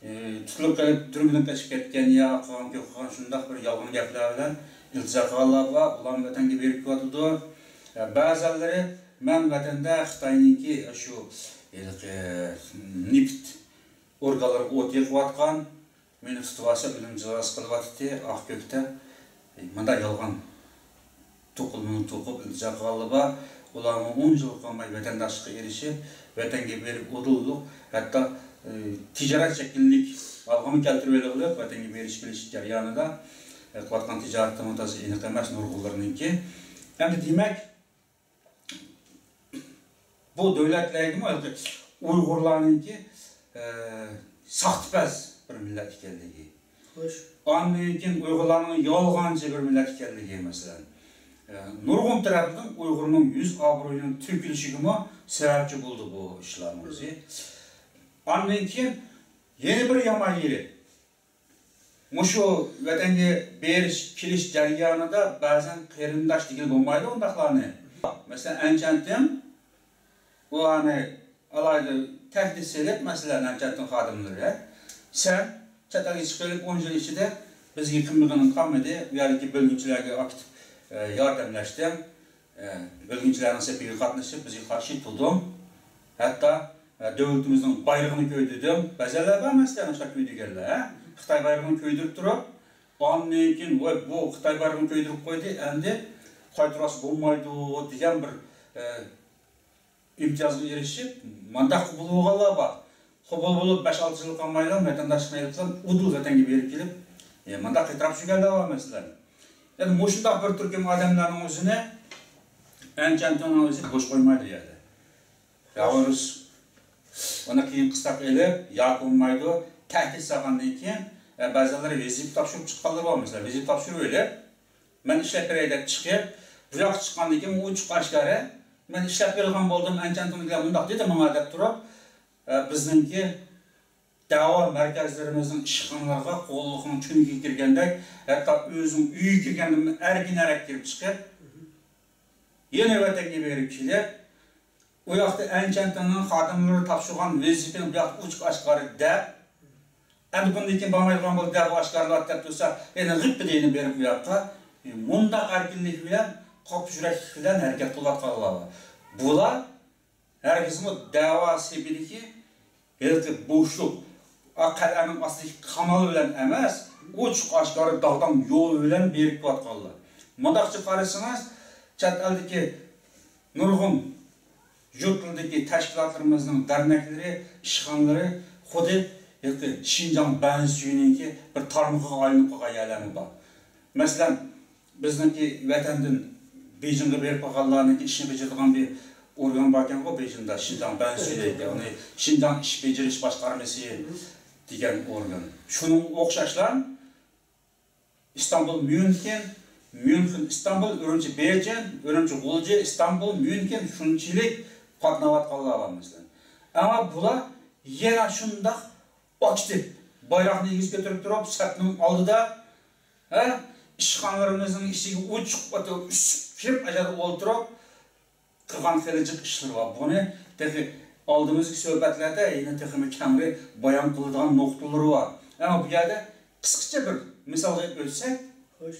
ئە، تۇتۇلۇپ قېلىپ تۈرمىدىن قېچىپ كەتكەن يا قىلغان، كۆپ قىلغان شۇنداق بىر يالغان گەپلەر بىلەن ئىلتىجا قىلغانلار بار. ئۇلارمۇ ۋەتەنگە بېرىپ كېلىۋاتىدۇ. ئە، بەزەنلىرى مەن ۋەتەندە خىتاينىڭكى شۇ ھېلىقى نېفىت ئورگانلىرىغا ئوت يېقىۋاتقان، مېنى تۇتۇۋالسا ئۆلۈم جازاسى قىلىۋاتىتتى، ئاق كۆكتە. مۇنداق يالغان توقۇلمىنى توقۇپ ئىلتىجا قىلغانلار بار. ئۇلارمۇ ئون يىلغا قالماي ۋەتەنداشلىققا ئېرىشىپ، ۋەتەنگە بېرىپ ئۇدۇللۇق، ھەتتا، ئى، تىجارەت شەكلىدىكى ھالغىمۇ كەلتۈرۈۋېلىغلىق، ۋەتەنگە بېرىش كېلىش جەريانىدا، ئى، قىلىۋاتقان تىجارىتىمۇ تازا ئېنىق ئەمەس نۇرغۇنلىرىنىڭكى. ئەمدى دېمەك، بۇ دۆلەتلەرگىمۇ ھېلىقى ئۇيغۇرلارنىڭكى، ئە، ساختىپەز بىر مىللەت ئىكەنلىكى، خوش. ئاندىن كېيىن ئۇيغۇرلارنىڭ يالغانچى بىر مىللەت ئىكەنلىكى، مەسىلەن، ئە، نۇرغۇن تەرەپتىن ئۇيغۇرنىڭ يۈز ئابرۇيىنىڭ تۆكۈلۈشىگىمۇ سەۋەبچى بولىدۇ بۇ ئىشلارنىڭ ئۆزى. ئاندىن كېيىن يەنە بىر يامان يېرى، مۇشۇ ۋەتەنگە بېرىش، كېلىش جەريانىدا بەزەن قېرىنداش دېگىلى بولمايدۇ ئۇنداقلارنى. مەسىلەن، ئەنچەنتىڭ ئۇلارنى ئالاھىدە تەھدىت سېلىپ، مەسىلەن، ئەنچەنتىڭ خادىملىرى، سەن چەت ئەلگە چىقىپ كېلىپ ئون يىل ئىچىدە بىزگە قىلمىغىنىڭ قالمىدى، ئۇ يەردىكى بۆلگۈنچىلەرگە ئاكتىپ، ئە، ياردەملەشتىڭ. ئە، بۆلگۈنچىلەرنىڭ سېپىگە قاتنىشىپ، بىزگە قارشى تۇردۇڭ. ھەتتا، ئە، دۆلىتىمىزنىڭ بايرىقىنى كۆيدۈردۈڭ. بەزەنلەر بار، مەسىلەن، ئاشۇنداق كۆيدۈرگەنلەر، ھە؟ خىتاي بايرىقىنى كۆيدۈرۈپ تۇرۇپ، ئاندىن كېيىن، ۋاي، بۇ خىتاي بايرىقىنى كۆيدۈرۈپ قويدى، ئەمدى قايتۇرغۇسى بولمايدۇ، دېگەن بىر، ئە، ئىمتىيازغا ئېرىشىپ، مانداق قوبۇل بولغانلار بار. قوبۇل بولۇپ، بەش-ئالتە يىل قالمايلا ۋەتەنداشلىقنى ئېلىپ، ئۇدۇل ۋەتەنگە بېرىپ كېلىپ، ئە، مانداق ئېتىراپ سۈرگەنلەر بار، مەسىلەن. يەنى مۇشۇنداق بىر تۈركۈم ئادەملەرنىڭ ئۆزىنى ئەنچەنتىڭنىڭ ئۆزى بوش قويمايدۇ ئۇ يەردە. ياۋروس ئۇنى قىيىن قىستاق ئېلىپ، ياكى بولمايدۇ، تەھدىت سالغاندىن كېيىن، ئە، بەزىلىرى ۋەزىپە تاپشۇرۇپ چىققانلىرى بار، مەسىلەن، ۋەزىپە تاپشۇرۇپ ئېلىپ، مەن ئىشلەپ بېرەي دەپ چىقىپ، بۇ ياققا چىققاندىن كېيىن ئۇ ئوچۇق ئاشكارا، مەن ئىشلەپ بېرىدىغان بولدۇم، ئەنچەنتىڭدىكىلەر مۇنداق دېدى ماڭا دەپ تۇرۇپ، ئە، بىزنىڭكى دەۋا مەركەزلىرىمىزنىڭ ئىشخانىلىرىغا قۇللۇقنىڭ تۈنۈكىگە كىرگەندەك، ھەتتا ئۆزىنىڭ ئۆيىگە كىرگەندىن ئەركىن-ئەرەك كىرىپ چىقىپ، يەنە ۋەتەنگە بېرىپ كېلىپ، ئۇ ياقتا ئەنچەنتىڭنىڭ خادىملىرى تاپشۇرغان ۋەزىپىنى بۇ ياقتا ئوچۇق-ئاشكارا دەپ، ئەمدى بۇندىن كېيىن بارمايدىغان بولدى دەپ ئاشكارىلاپ دەپ تۇرسا، يەنە غىپپىدە يەنە بېرىپ ئۇ ياققا. ئە، مۇنداق ئەركىنلىك بىلەن، قاپۇش يۈرەكلىك بىلەن ھەرىكەت قىلىۋاتقانلار بار. بۇلار ھەرگىزمۇ دەۋا سېپىدىكى ھېلىقى بوشلۇق، ئا، قەلئەنىڭ ئاستىدىكى قانال بىلەن ئەمەس، ئوچۇق-ئاشكارا داغدام يول بىلەن بېرىپ كېلىۋاتقانلار. مۇنداقچە قارىسىڭىز، چەت ئەلدىكى نۇرغۇن يۇرتلىرىدىكى تەشكىلاتلىرىمىزنىڭ دەرنەكلىرى، ئىشخانىلىرى خۇددى ھېلىقى شىنجاڭ بەنزىسۈيىنىڭكى بىر تارمىقىغا ئايلىنىپ قالغان يەرلەرمۇ بار. مەسىلەن، بىزنىڭكى ۋەتەندىن بېيجىڭغا بېرىپ قالغانلارنىڭكى ئىشىنى بېجىرىدىغان بىر ئورگان باركەنغۇ، بېيجىڭدا شىنجاڭ بەنزىسۈي دەيدىكەن، ئۇنى شىنجاڭ ئىش بېجىرىش باشقارمىسى دېگەن ئورگان. شۇنىڭغا ئوخشاشلا ئىستانبۇل، ميۇنخېن، ميۇنخېن، ئىستانبۇل، ئۈرۈمچى، بېيجىڭ، ئۈرۈمچى، غۇلجا، ئىستانبۇل، ميۇنخېن، شۇنچىلىك قاتناۋاتقانلار بار مەسىلەن. ئەمما بۇلار يەنە شۇنداق ئاكتىپ، بايراقنى ئېگىز كۆتۈرۈپ تۇرۇپ، سەپنىڭ ئالدىدا، ھە، ئىشخانىلىرىمىزنىڭ ئىچىگە ئۇچۇپ، ئۆسۈپ كىرىپ، ئاشۇ يەردە ئولتۇرۇپ، قىلغان خېلى جىق ئىشلىرى بار. بۇنى تېخى ئالدىمىزدىكى سۆھبەتلەردە يەنە تېخىمۇ كەڭرى بايان قىلىدىغان نۇقتىلىرى بار. ئەمما بۇ يەردە قىسقىچە بىر مىسالغا ئۆتسەك، خوش.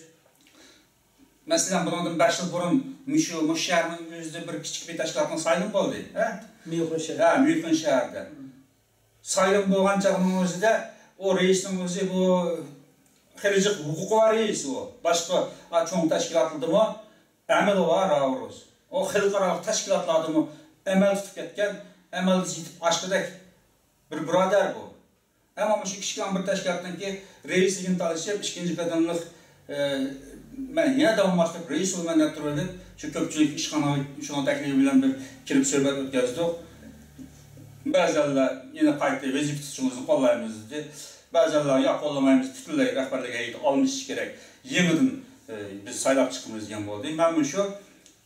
مەسىلەن، بۇنىڭدىن بەش يىل بۇرۇن مۇشۇ، مۇشۇ شەھەرنىڭ ئۆزىدە بىر كىچىك بىر تەشكىلاتنىڭ سايلىمى بولدى. ھە؟ ميۇنخېن شەھىرى. ھە، ميۇنخېن شەھىرىدە. سايلىم بولغان چاغنىڭ ئۆزىدە ئۇ رەئىسنىڭ ئۆزى بۇ خېلى جىق ھوقۇقى بار رەئىس ئۇ. باشقا، ئا، چوڭ تەشكىلاتلاردىمۇ ئەمەلى بار راۋۇرۇس. ئۇ خەلقئارالىق تەشكىلاتلاردىمۇ ئەمەل تۇتۇپ كەتكەن، ئەمەلدە يېتىپ ئاشقۇدەك بىر بۇرادەر بۇ. ئەمما مۇشۇ كىچىككىنە بىر تەشكىلاتنىڭكى رەئىسلىكىنى تالىشىپ، ئىككىنچى قېتىملىق، ئە، مەن يەنە داۋاملاشتۇرۇپ رەئىس بولىمەن دەپ تۇرۇۋېلىپ، شۇ كۆپچىلىك ئىشخانىغا شۇنىڭ تەكلىپى بىلەن بىر كىرىپ سۆھبەت ئۆتكەزدۇق. بەزەنلەر يەنە قايتا ۋەزىپە تۇتۇشىڭىزنى قوللايمىز دېدى. بەزەنلەر ياق، قوللىمايمىز، پۈتۈنلەي رەھبەرلىك ھەيئىتى ئالمىشىش كېرەك، يېڭىدىن، ئە، بىز سايلاپ چىقىمىز دېگەن بولدى. مەنمۇ شۇ،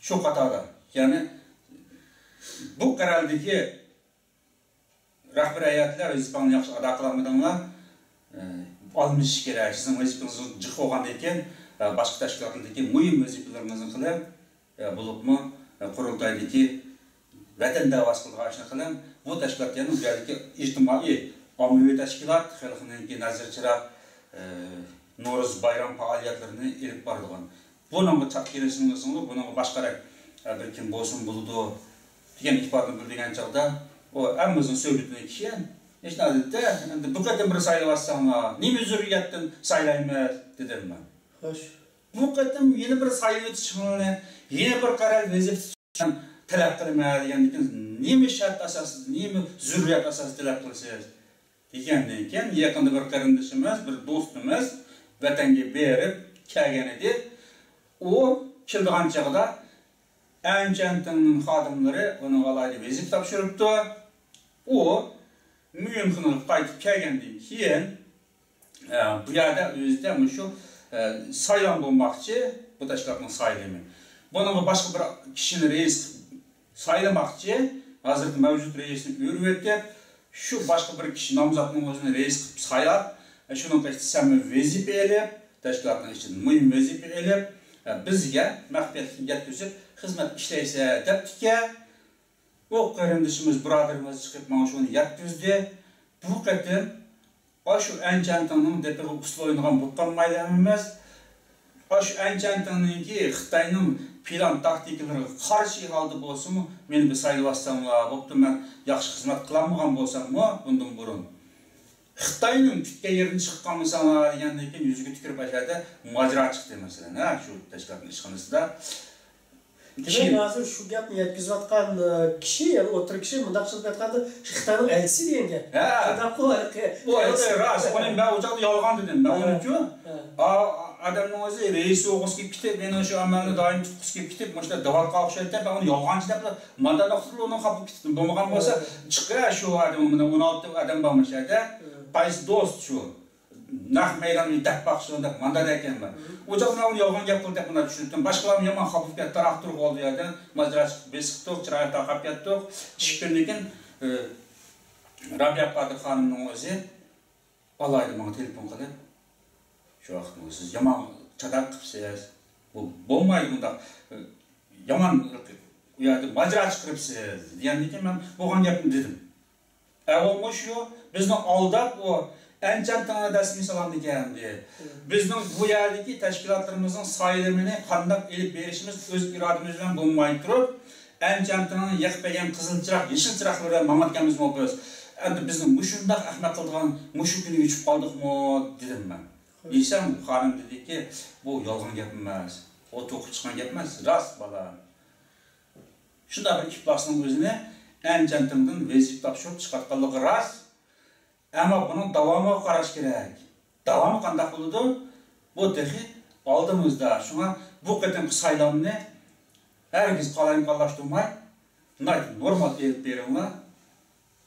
شۇ قاتاردا، يەنى بۇ قەرەلدىكى رەھبىرىي ھەيئەتلەر ۋەزىپەڭلارنى ياخشى ئادا قىلالمىدىڭلار. ئە، ئالمىشىش كېرەك. سىزنىڭ ۋەزىپىڭىز جىق بولغاندىن كېيىن، ئە، باشقا تەشكىلاتلاردىكى مۇھىم ۋەزىپىلىرىڭىزنى قىلىڭ. ئە، بولۇپمۇ، ئە، قۇرۇلتايدىكى ۋەتەن دەۋاسى قىلىدىغان ئىشنى قىلىڭ. بۇ تەشكىلات يەنە بۇ يەردىكى ئىجتىمائىي، ئاممىۋى تەشكىلات، خەلقنىڭكى نەزىر چىراغ، ئە، نورۇز بايرام پائالىيەتلىرىنى ئېلىپ بارىدىغان. بۇنىڭغا چاقچىرىسىڭىزمۇ، بۇنىڭغا باشقىراق، ئە، بىر كىم بولسىمۇ بولىدۇ دېگەن ئىپادىنى بىلدۈرگەن چاغدا، ئۇ ھەممىمىزنىڭ سۆھبىتىدىن كېيىن، ھېچ نەدىدە، ئەمدى بۇ قېتىم بىر سايلىۋاتساڭلار، نېمە زۆرۈرىيەتتىن سايلايمىز؟ دېدىم مەن. خوش. بۇ قېتىم يەنە بىر سايلىۋېتىشىڭلارنى، يەنە بىر قەرەل ۋەزىپە تۇتۇشنى تەلەپ قىلىمەن دېگەندىن كېيىن، نېمە شەرت ئاساسىدا، نېمە زۆرۈرىيەت ئاساسىدا تەلەپ قىلىسىز؟ دېگەندىن كېيىن، يېقىندا بىر قېرىندىشىمىز، بىر دوستىمىز ۋەتەنگە بېرىپ كەلگەن ئىدى. ئۇ كېلىدىغان چېغىدا ئەنچۈەنتىڭنىڭ خادىملىرى ئۇنىڭغا ئالاھىدە ۋەزىپە تاپشۇرۇپتۇ. ئۇ ميۇنخېنغا قايتىپ كەلگەندىن كېيىن، ئە، بۇ يەردە ئۆزىدە مۇشۇ، ئە، سايلام بولماقچى، بۇ تەشكىلاتنىڭ سايلىمى. بۇنىڭغا باشقا بىر كىشىنى رەئىس سايلىماقچى، ھازىرقى مەۋجۇت رەئىسنى ئۆرۈۋېتىپ، شۇ باشقا بىر كىشى نامزاتنىڭ ئۆزىنى رەئىس قىلىپ سايلاپ، شۇنىڭغا ئىشتە سەنمۇ ۋەزىپە ئېلىپ، تەشكىلاتنىڭ ئىچىدىن مۇھىم ۋەزىپە ئېلىپ، بىزگە مەخپىيەتلىكنى يەتكۈزۈپ خىزمەت ئىشلەيسەن دەپتىكەن. ئۇ قېرىندىشىمىز، بۇرادىرىمىز چىقىپ ماڭا شۇنى يەتكۈزدى. بۇ قېتىم ئاشۇ ئەنچۈەنتىڭنىڭ دېپىغا ئۇسسۇل ئوينىغان بولۇپ قالمايلى ھەممىمىز. ئاشۇ ئەنچۈەنتىڭنىڭكى خىتاينىڭ پىلان تاكتىكىلىرىغا قارشى ھالدا بولسىمۇ، مېنى بىر سايلىۋاتساڭلار بوپتۇ، مەن ياخشى خىزمەت قىلالمىغان بولساممۇ بۇندىن بۇرۇن. خىتاينىڭ كۈتكەن يېرىدىن چىقىپ قالمىساڭلار دېگەندىن كېيىن يۈزىگە تۈكۈرۈپ ئاشۇ يەردە ماجىرا چىقتى مەسىلەن، ھە، شۇ تەشكىلاتنىڭ ئىشخانىسىدا. دېمەك، كېيىن ھازىر شۇ گەپنى يەتكۈزۈۋاتقان، ئە، كىشى، يەنى ئوتتۇرا كىشى مۇنداق چىقىپ ئېيتقاندا، خىتاينىڭ ئەلچىسى دېگەن گەپ. ھە. شۇنداققۇ ھېلىقى؟ بۇ ھېلىقى راست. ئۇنى مەن ئۇ چاغدا يالغان دېدىم. مەن ھە. ئۇنىچۇ، ھە. ئا-، ئادەمنىڭ ئۆزى رەئىس ئوغۇسى كېلىپ كېتىپ، مېنىڭ شۇ ئەمەلنى دائىم تۇتقۇسى كېلىپ كېتىپ، مۇشۇنداق دەۋاتقان ئوخشايدۇ دەپ، مەن ئۇنى يالغانچى دەپ، مانداق ۋاقىتتا ئۇنىڭ خاپا كېتىپ بولمىغان بولسا، ھە. چىققا شۇ ئادەم، مانا ئون ئالتە ئادەم بار مۇشۇ يەردە. ھە. قايسى دوست شۇ؟ نەق مەيداننى دەپ باقسۇن دەپ مانداق دەيكەنمەن. ئۇ چاغدا مەن ئۇنى يالغان گەپ قىلدى دەپ مۇنداق چۈشىنىپ، باشقىلارمۇ يامان خاپا بولۇپ كەتتى، تاراق تۇرۇپ قالدى يەردە. ماجىرا چىقىپ بېسىقتۇق، چىرايى تارقاپ كەتتۇق. ئىككى كۈندىن كېيىن، ئى، رابىيە قادىر خانىمنىڭ ئۆزى ئالاھىدە ماڭا تېلېفون قىلىپ، شۇ ۋاقىتتا سىز يامان چاتاق قىپسىز، بۇ بولمايدۇ بۇنداق، ئى، يامان ئۇ يەردە ماجىرا چىقىرىپسىز دېگەندىن كېيىن مەن بولغان گەپنى دېدىم. ئەۋۇ مۇشۇ بىزنى ئالداپ، ئۇ ئەنچۈەنتىڭنى دەسمىي سالامدىكەن ئەمدى. بىزنىڭ بۇ يەردىكى تەشكىلاتلىرىمىزنىڭ سايلىمىنى قانداق ئېلىپ بېرىشىمىز ئۆز ئىرادىمىز بىلەن بولماي تۇرۇپ، ئەنچۈەنتىڭنىڭ يېقىپ بەرگەن قىزىل چىراغ، يېشىل چىراغلىرى بىلەن ماڭىۋاتقان بىزمۇ بىز. ئەمدى بىزنى مۇشۇنداق ئەخمەق قىلىدىغان مۇشۇ كۈنگە يېتىپ قالدۇقمۇ؟ دېدىم مەن. دېسەم، خانىم دېدىكى، بۇ يالغان گەپ ئەمەس. ئۇ توقۇپ چىققان گەپ ئەمەس. راست، بالام. شۇنداق بىر ئىپلاسنىڭ ئۆزىنى ئەنچۈەنتىڭدىن ۋەزىپە تاپشۇرۇپ چىقارتقانلىقى راست. ئەمما بۇنىڭ داۋامىغا قاراش كېرەك. داۋامى قانداق بولىدۇ؟ بۇ تېخى ئالدىمىزدا. شۇڭا بۇ قېتىمقى سايلامنى ھەرگىز قالايمىقانلاشتۇرماي، ناھايىتى نورمال ئېلىپ بېرىڭلار.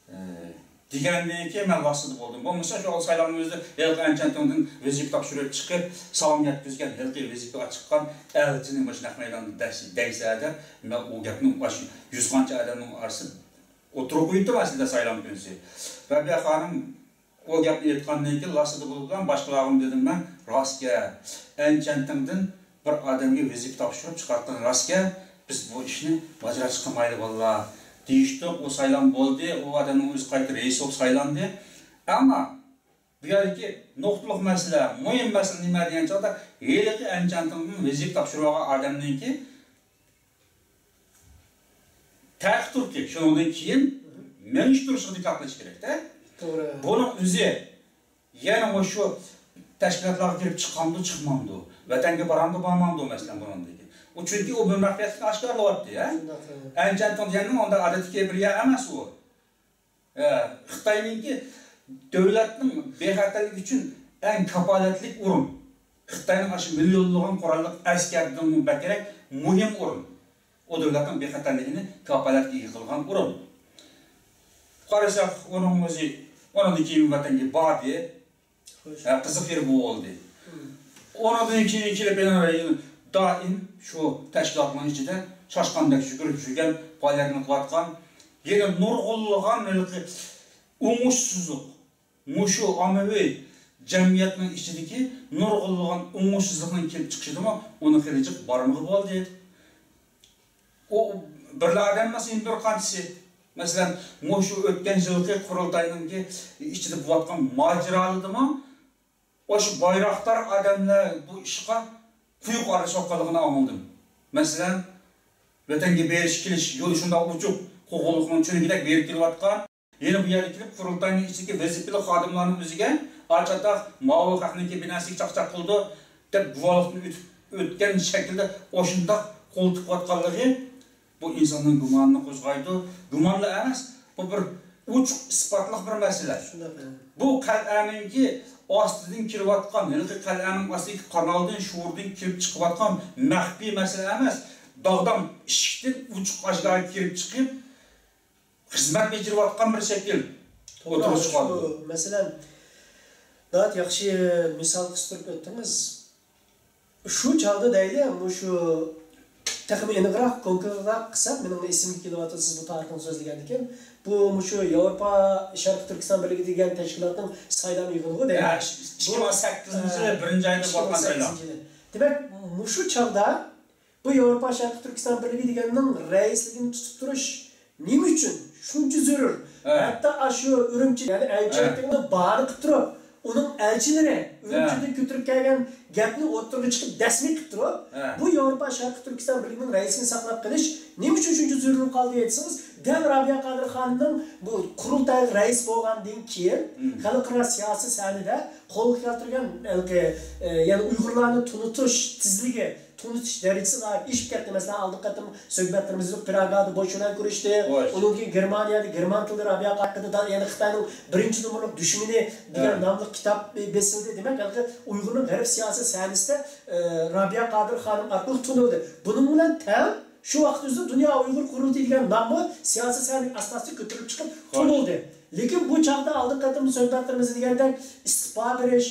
ئى، دېگەندىن كېيىن مەن لاسسىدا بولدۇم. بولمىسا شۇ سايلامنىڭ ئۆزىدە ھېلىقى ئەنچەنتىڭدىن ۋەزىپە تاپشۇرۇپ چىقىپ، سالام يەتكۈزگەن ھېلىقى ۋەزىپىگە چىققان ئەلچىنى مۇشۇ نەق مەيداندا دەس-، دەيسە دەپ، مەن ئۇ گەپنى ئاشۇ يۈز قانچە ئادەمنىڭ ئارىسىدا ئوتتۇرىغا قويۇپتىم ئەسلىدە سايلام كۈنىسى. رەبىيە خانىم ئۇ گەپنى ئېيتقاندىن كېيىن لاسسىدا بولۇپ باشقىلارغىمۇ دېدىم مەن، راستكەن، ئەنچەنتىڭدىن بىر ئادەمگە ۋەزىپە تاپشۇرۇپ چىقارتقىنى راستكەن، بىز بۇ ئىشنى ماجىراچە قىلمايلى بالىلار، دېيىشتۇق. ئۇ سايلام بولدى، ئۇ ئادەمنىڭ ئۆزى قايتا رەئىس بولۇپ سايلاندى. ئەمما بۇ يەردىكى نۇقتىلىق مەسىلە، مۇھىم مەسىلە نېمە دېگەن چاغدا، ھېلىقى ئەنچانتىڭدىن ۋەزىپە تاپشۇرۇۋالغان ئادەمنىڭكى تەرقى تۇركى، شۇنىڭدىن كېيىن مېڭىشتۇرۇشىغا دىققەت قىلىش كېرەكتە. توغرا. بۇنىڭ ئۆزى يەنە مۇشۇ تەشكىلاتلارغا كىرىپ چىقامدۇ، چىقمامدۇ، ۋەتەنگە بارامدۇ، بارمامدۇ، مەسىلەن، بۇنىڭدىكى. ئۇ چۈنكى ئۇ بىر مەخپىيەتلىكنى ئاشكارىلاۋاتتى، ھە؟ شۇنداق، ھە. ئەنچانتىڭ دېگەننىڭ ئۇنداق ئادەتتىكى بىر يەر ئەمەس ئۇ. ھە، خىتاينىڭكى دۆلەتنىڭ بىخەتەرلىكى ئۈچۈن ئەڭ كاپالەتلىك ئورۇن. خىتاينىڭ ئاشۇ مىليونلىغان قوراللىق ئەسكەردىنمۇ بەكرەك مۇھىم ئورۇن. ئۇ دۆلەتنىڭ بىخەتەرلىكىنى كاپالەتكە ئىگە قىلغان ئورۇن. قارىساق، ئۇنىڭ ئۆزى، ئۇنىڭدىن كېيىن ۋەتەنگە باردى. خوش. ھە، قىزىق يېرى بۇ بولدى. مم. ئۇنىڭدىن كېيىن كېلىپ، يەنە دائىم شۇ تەشكىلاتنىڭ ئىچىدە چاشقاندەك يۈگۈرۈپ يۈرگەن، پائالىيەتنى قىلىۋاتقان، يەنە نۇرغۇنلىغان ھېلىقى ئوڭۇشسىزلىق، مۇشۇ ئاممىۋى جەمئىيەتنىڭ ئىچىدىكى نۇرغۇنلىغان ئوڭۇشسىزلىقنىڭ كېلىپ چىقىشىدىمۇ ئۇنىڭ خېلى جىق بارمىقى بولدى. ئۇ بىرلا ئادەم ئەمەس، يەنە بىر قانچىسى. مەسىلەن، مۇشۇ ئۆتكەن يىلقى قۇرۇلتاينىڭكى ئىچىدە بولۇۋاتقان ماجىرالىرىدىمۇ ئاشۇ بايراقدار ئادەملەر بۇ ئىشقا قويۇق ئارىلىشىۋاتقانلىقىنى ئاڭلىدىم. مەسىلەن، ۋەتەنگە بېرىش كېلىش يولى شۇنداق ئوچۇق، قوغۇنلۇقنىڭ چۆرىكىدەك بېرىپ كېلىۋاتقان. يەنە بۇ يەرگە كېلىپ، قۇرۇلتاينىڭ ئىچىدىكى ۋەزىپىلىك خادىملارنىڭ ئۆزىگە ئاچاتاق ماۋۇ خەقنىڭكى بىناسىگە چاقچاق قىلىدۇ دەپ گۇۋاھلىقتىن ئۆتۈپ ئۆتكەن شەكىلدە ئاشۇنداق قول تىقىۋاتقانلىقى بۇ ئىنساننىڭ گۇمانىنى قوزغايدۇ. گۇمانلا ئەمەس، بۇ بىر ئوچۇق ئىسپاتلىق بىر مەسىلە. شۇنداق، ھە. بۇ قەلئەنىڭكى ئاستىدىن كېلىۋاتقان، ھېلىقى قەلئەنىڭ ئاستىدىكى قانالدىن، شورىدىن كېلىپ چىقىۋاتقان مەخپىي مەسىلە ئەمەس. داغدام ئىشىكتىن ئوچۇق ئاشكارا كىرىپ چىقىپ، خىزمەت بېجىرىۋاتقان بىر شەكىل. توغرا، ئوتتۇرىغا چىقىۋاتىدۇ. شۇ، مەسىلەن، ناھايىتى ياخشى مىسال قىستۇرۇپ ئۆتتىڭىز. شۇ چاغدا دەيلى، مۇشۇ تېخىمۇ ئېنىقراق، كونكرېتراق قىلساق، مېنىڭ ئېسىمگە كېلىۋاتىدۇ، سىز بۇ تارىخنى سۆزلىگەندىكىن، بۇ مۇشۇ ياۋروپا شەرقىي تۈركىستان بىرلىكى دېگەن تەشكىلاتنىڭ سايلام يىغىنىغۇ دەيلى. ھە، ئىككى مىڭ سەككىزىنچى يىلى بىرىنچى ئايدا بولغان سايلام. ئىككى مىڭ سەككىزىنچى يىلى. دېمەك، مۇشۇ چاغدا بۇ ياۋروپا شەرقىي تۈركىستان بىرلىكى دېگەننىڭ رەئىسلىكىنى تۇتۇپ تۇرۇش نېمە ئۈچۈن شۇنچە زۆرۈر؟ ھە. ھەتتا ئاشۇ ئۈرۈمچى، يەنى ئەنچۈەنتىڭنى باھانە قىلىپ تۇرۇپ، ئۇنىڭ ئەلچىلىرى ھە. ئۈرۈمچىدىن كۆتۈرۈپ كەلگەن گەپنى ئوتتۇرىغا چىقىپ دەسمى قىلىپ تۇرۇپ، ھە. بۇ ياۋروپا شەرقىي تۈركىستان بىرلىكىنىڭ رەئىسىنى ساقلاپ قېلىش نېمە ئۈچۈن شۇنچە زۆرۈر قالدى دېسىڭىز، دەل رابىيە قادىر خانىمنىڭ بۇ قۇرۇلتايغا رەئىس بولغاندىن كېيىن مم. خەلقئارا سىياسىي سەھنىدە قولغا كەلتۈرگەن ھېلىقى، ئە، يەنى ئۇيغۇرلارنى تونۇتۇش تېزلىكى، تونۇتۇش دەرىجىسى ناھايىتى ئېشىپ كەتتى. مەسىلەن، ئالدىنقى قېتىم سۆھبەتلىرىمىزدە پراگادا بوش بىلەن كۆرۈشتى. خوش. ئۇنىڭ كېيىن گېرمانىيەدە گېرمان تىلىدا رابىيە ھەققىدە دا-، يەنى خىتاينىڭ بىرىنچى نومۇرلۇق دۈشمىنى دېگەن ھە. ناملىق كىتاب بېسىلدى. دېمەك، ھېلىقى ئۇيغۇرنىڭ غەرب سىياسىي سەھنىسىدە، ئە، رابىيە قادىر خانىم ئارقىلىق تونۇلدى. بۇنىڭ بىلەن تەڭ شۇ ۋاقىت ئۆزىدە دۇنيا ئۇيغۇر قۇرۇلتىيى دېگەن ناممۇ سىياسىي سەھنىگە ئاستا-ئاستا كۆتۈرۈلۈپ چىقىپ خوش. تونۇلدى. لېكىن بۇ چاغدا ئالدىنقى قېتىم سۆھبەتلىرىمىزدە دېگەندەك ئىستېپا بېرىش،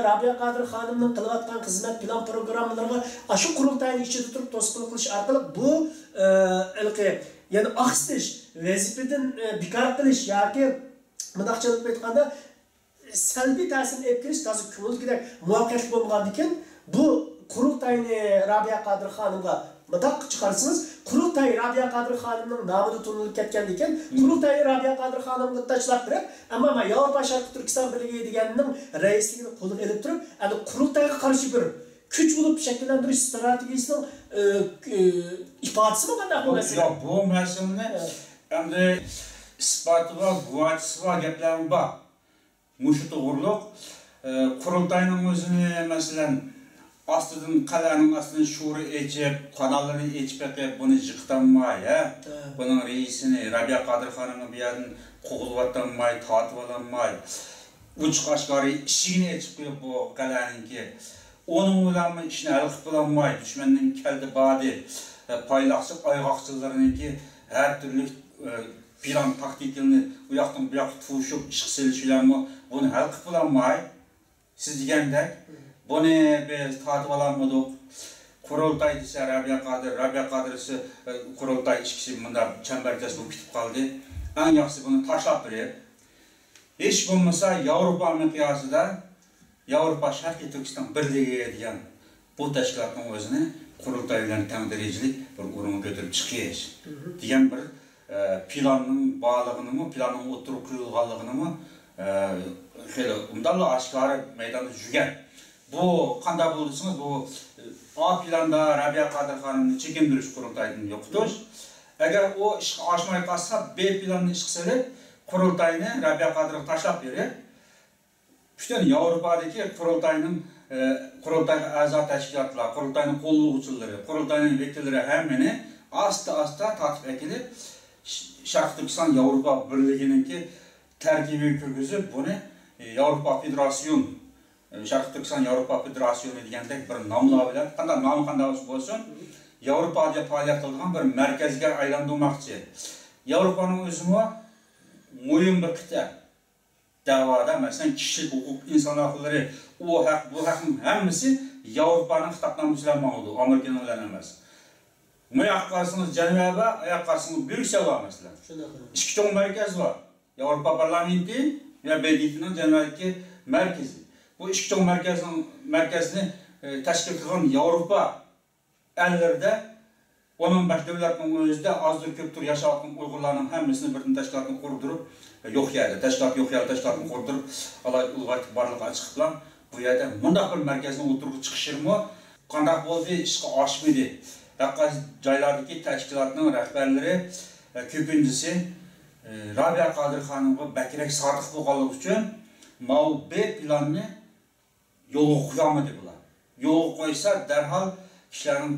رابىيە قادىر خانىمنىڭ قىلىۋاتقان خىزمەت پىلان پروگراممىلىرىغا ئاشۇ قۇرۇلتاينىڭ ئىچىدە تۇرۇپ توسقۇنلۇق قىلىش ئارقىلىق بۇ، ئە، ھېلىقى، يەنى ئاقسىتىش، ۋەزىپىدىن، ئە، بىكار قىلىش ياكى مۇنداقچە ئېلىپ ئېيتقاندا، سەلبىي تەسىرنى ئېلىپ كېلىش تازا كۆڭۈلدىكىدەك مۇۋەپپەقىيەتلىك بولمىغاندىكىن، بۇ قۇرۇلتاينى رابىيە قادىر خانىمغا مۇنداق چىقارسىڭىز، قۇرۇلتاي رابىيە قادىر خانىمنىڭ نامىدا تونۇلۇپ كەتكەندىكىن، مم. قۇرۇلتاينى رابىيە قادىر خانىمغا تاشلاپ بېرىپ، ئەمما مەن ياۋروپا شەرقىي تۈركىستان بىرلىكى دېگەننىڭ رەئىسلىكىنى قولىغا ئېلىپ تۇرۇپ، ئەمدى قۇرۇلتايغا قارشى بىر كۈچ بولۇپ شەكىللەندۈرۈش ستراتېگىيىسىنىڭ، ئە، ئە، ئىپادىسىمۇ قانداق بۇ مەسىلە؟ ياق، بۇ مەسىلىنى ھە. ئەمدى ئىسپاتى بار، گۇۋاھچىسى بار گەپلەرمۇ بار. مۇشۇ توغرۇلۇق، ئە، قۇرۇلتاينىڭ ئۆزىنى، مەسىلەن، ئاستىدىن، قەلئەنىڭ ئاستىدىن شورا ئېچىپ، قاناللىرىنى ئېچىپ بېقىپ، بۇنى يىقىتالماي، ھە؟ ھە. بۇنىڭ رەئىسىنى، رابىيە قادىر خانىمنى بۇ يەردىن قوغلىۋاتالماي، تارتىۋالالماي، ئوچۇق ئاشكارا ئىشىكىنى ئېچىپ قويۇپ، بۇ قەلئەنىڭكى، ئۇنىڭ بىلەنمۇ ئىشنى ھەل قىلىپ بولالماي، دۈشمەننىڭ كەلدى باردى، ئە، پايلاقچى ئايغاقچىلىرىنىڭكى ھەر تۈرلۈك، ئە، پىلان تاكتىكىنى ئۇ ياقتىن بۇ ياققا توشۇپ ئىشقا سېلىش بىلەنمۇ بۇنى ھەل قىلىپ بولالماي، سىز دېگەندەك، بۇنى بىز تارتىۋالالمىدۇق. قۇرۇلتاي دېسە رەبىيە قادىر، رەبىيە قادىر دېسە، ئە، قۇرۇلتاي، ئىككىسى مۇنداق چەمبەرچاس بولۇپ كېتىپ قالدى. ئەڭ ياخشىسى بۇنى تاشلاپ بېرىپ، ھېچ بولمىسا ياۋروپا مىقياسىدا ياۋروپا شەرقىي تۈركىستان بىرلىكى دېگەن بۇ تەشكىلاتنىڭ ئۆزىنى قۇرۇلتاي بىلەن تەڭ دەرىجىلىك بىر ئورۇنغا كۆتۈرۈپ چىقىش دېگەن بىر، ئە، پىلاننىڭ بارلىقىنىمۇ، پىلاننىڭ ئوتتۇرىغا قويۇلغانلىقىنىمۇ، ئە، خېلى ئوبدانلا ئاشكارا مەيداندا يۈرگەن. بۇ قانداق بولدى دېسىڭىز، بۇ، ئا، پىلاندا رەبىيە قادىر خانىمنى چېكىندۈرۈش، قۇرۇلتايدىن يوقىتىش. ئەگەر ئۇ ئىشقا ئاشماي قالسا، بې پىلاننى ئىشقا سېلىپ، قۇرۇلتاينى رەبىيە قادىرغا تاشلاپ بېرىپ، پۈتۈن ياۋروپادىكى قۇرۇلتاينىڭ، ئە، قۇرۇلتايغا ئەزا تەشكىلاتلار، قۇرۇلتاينىڭ قوللىغۇچىلىرى، قۇرۇلتاينىڭ ۋەكىللىرى ھەممىنى ئاستا-ئاستا تارتىپ ئەكېلىپ، ش-، شەرقىي تۈركىستان ياۋروپا بىرلىكىنىڭكى تەركىبىگە كىرگۈزۈپ، بۇنى، ئە، ياۋروپا فېدېراتسىيون، ئە، شەرقىي تۈركىستان ياۋروپا فېدېراتسىيونى دېگەندەك بىر ناملار بىلەن، قانداق نامى قانداق بولسۇن، ياۋروپادا پائالىيەت قىلىدىغان بىر مەركەزگە ئايلاندۇرماقچى. ياۋروپانىڭ ئۆزىمۇ مۇھىم بىر قىتئە. دەۋادا، مەسىلەن، كىشىلىك ھوقۇق، ئىنسان ھەقلىرى، ئۇ ھەق، بۇ ھەقنىڭ ھەممىسى ياۋروپانىڭ خىتابنامىسى بىلەن ماڭىدۇ، ئامېرىكىنىڭ بىلەن ئەمەس. مۇ ياققا قارىسىڭىز جەنۋە بار، ئاياققا قارىسىڭىز بريۇسسېل بار، مەسىلەن. شۇنداق. ئىككى چوڭ مەركەز بار. ياۋروپا پارلامېنتى ۋە ب د ت نىڭ جەنۋەدىكى مەركىزى. بۇ ئىككى چوڭ مەركەزنىڭ، مەركەزنى، ئە، تەشكىل قىلغان ياۋروپا ئەللىرىدە ئون ئون بەش دۆلەتنىڭ ئۆزىدە ئازدۇر كۆپتۇر ياشاۋاتقان ئۇيغۇرلارنىڭ ھەممىسىنى بىردىن تەشكىلاتنى قۇردۇرۇپ، يوق يەردە تەشكىلات، يوق يەردە تەشكىلاتنى قۇردۇرۇپ، ئالايىت ئۇلغايتىپ بارلىققا چىقىپلا، بۇ يەردە مۇنداق بىر مەركەزنىڭ ئوتتۇرىغا چىقىشىمۇ قانداق بولدى، ئىشقا ئاشمىدى. ھەر قايسى جايلاردىكى تەشكىلاتنىڭ رەھبەرلىرى، ئە، كۆپىنچىسى، ئە، رابىيە قادىر خانىمغا بەكرەك سادىق بولغانلىقى ئۈچۈن ماۋۇ بې پىلاننى يولغا قويالمىدى بۇلار. يولغا قويسا، دەرھال كىشىلەرنىڭ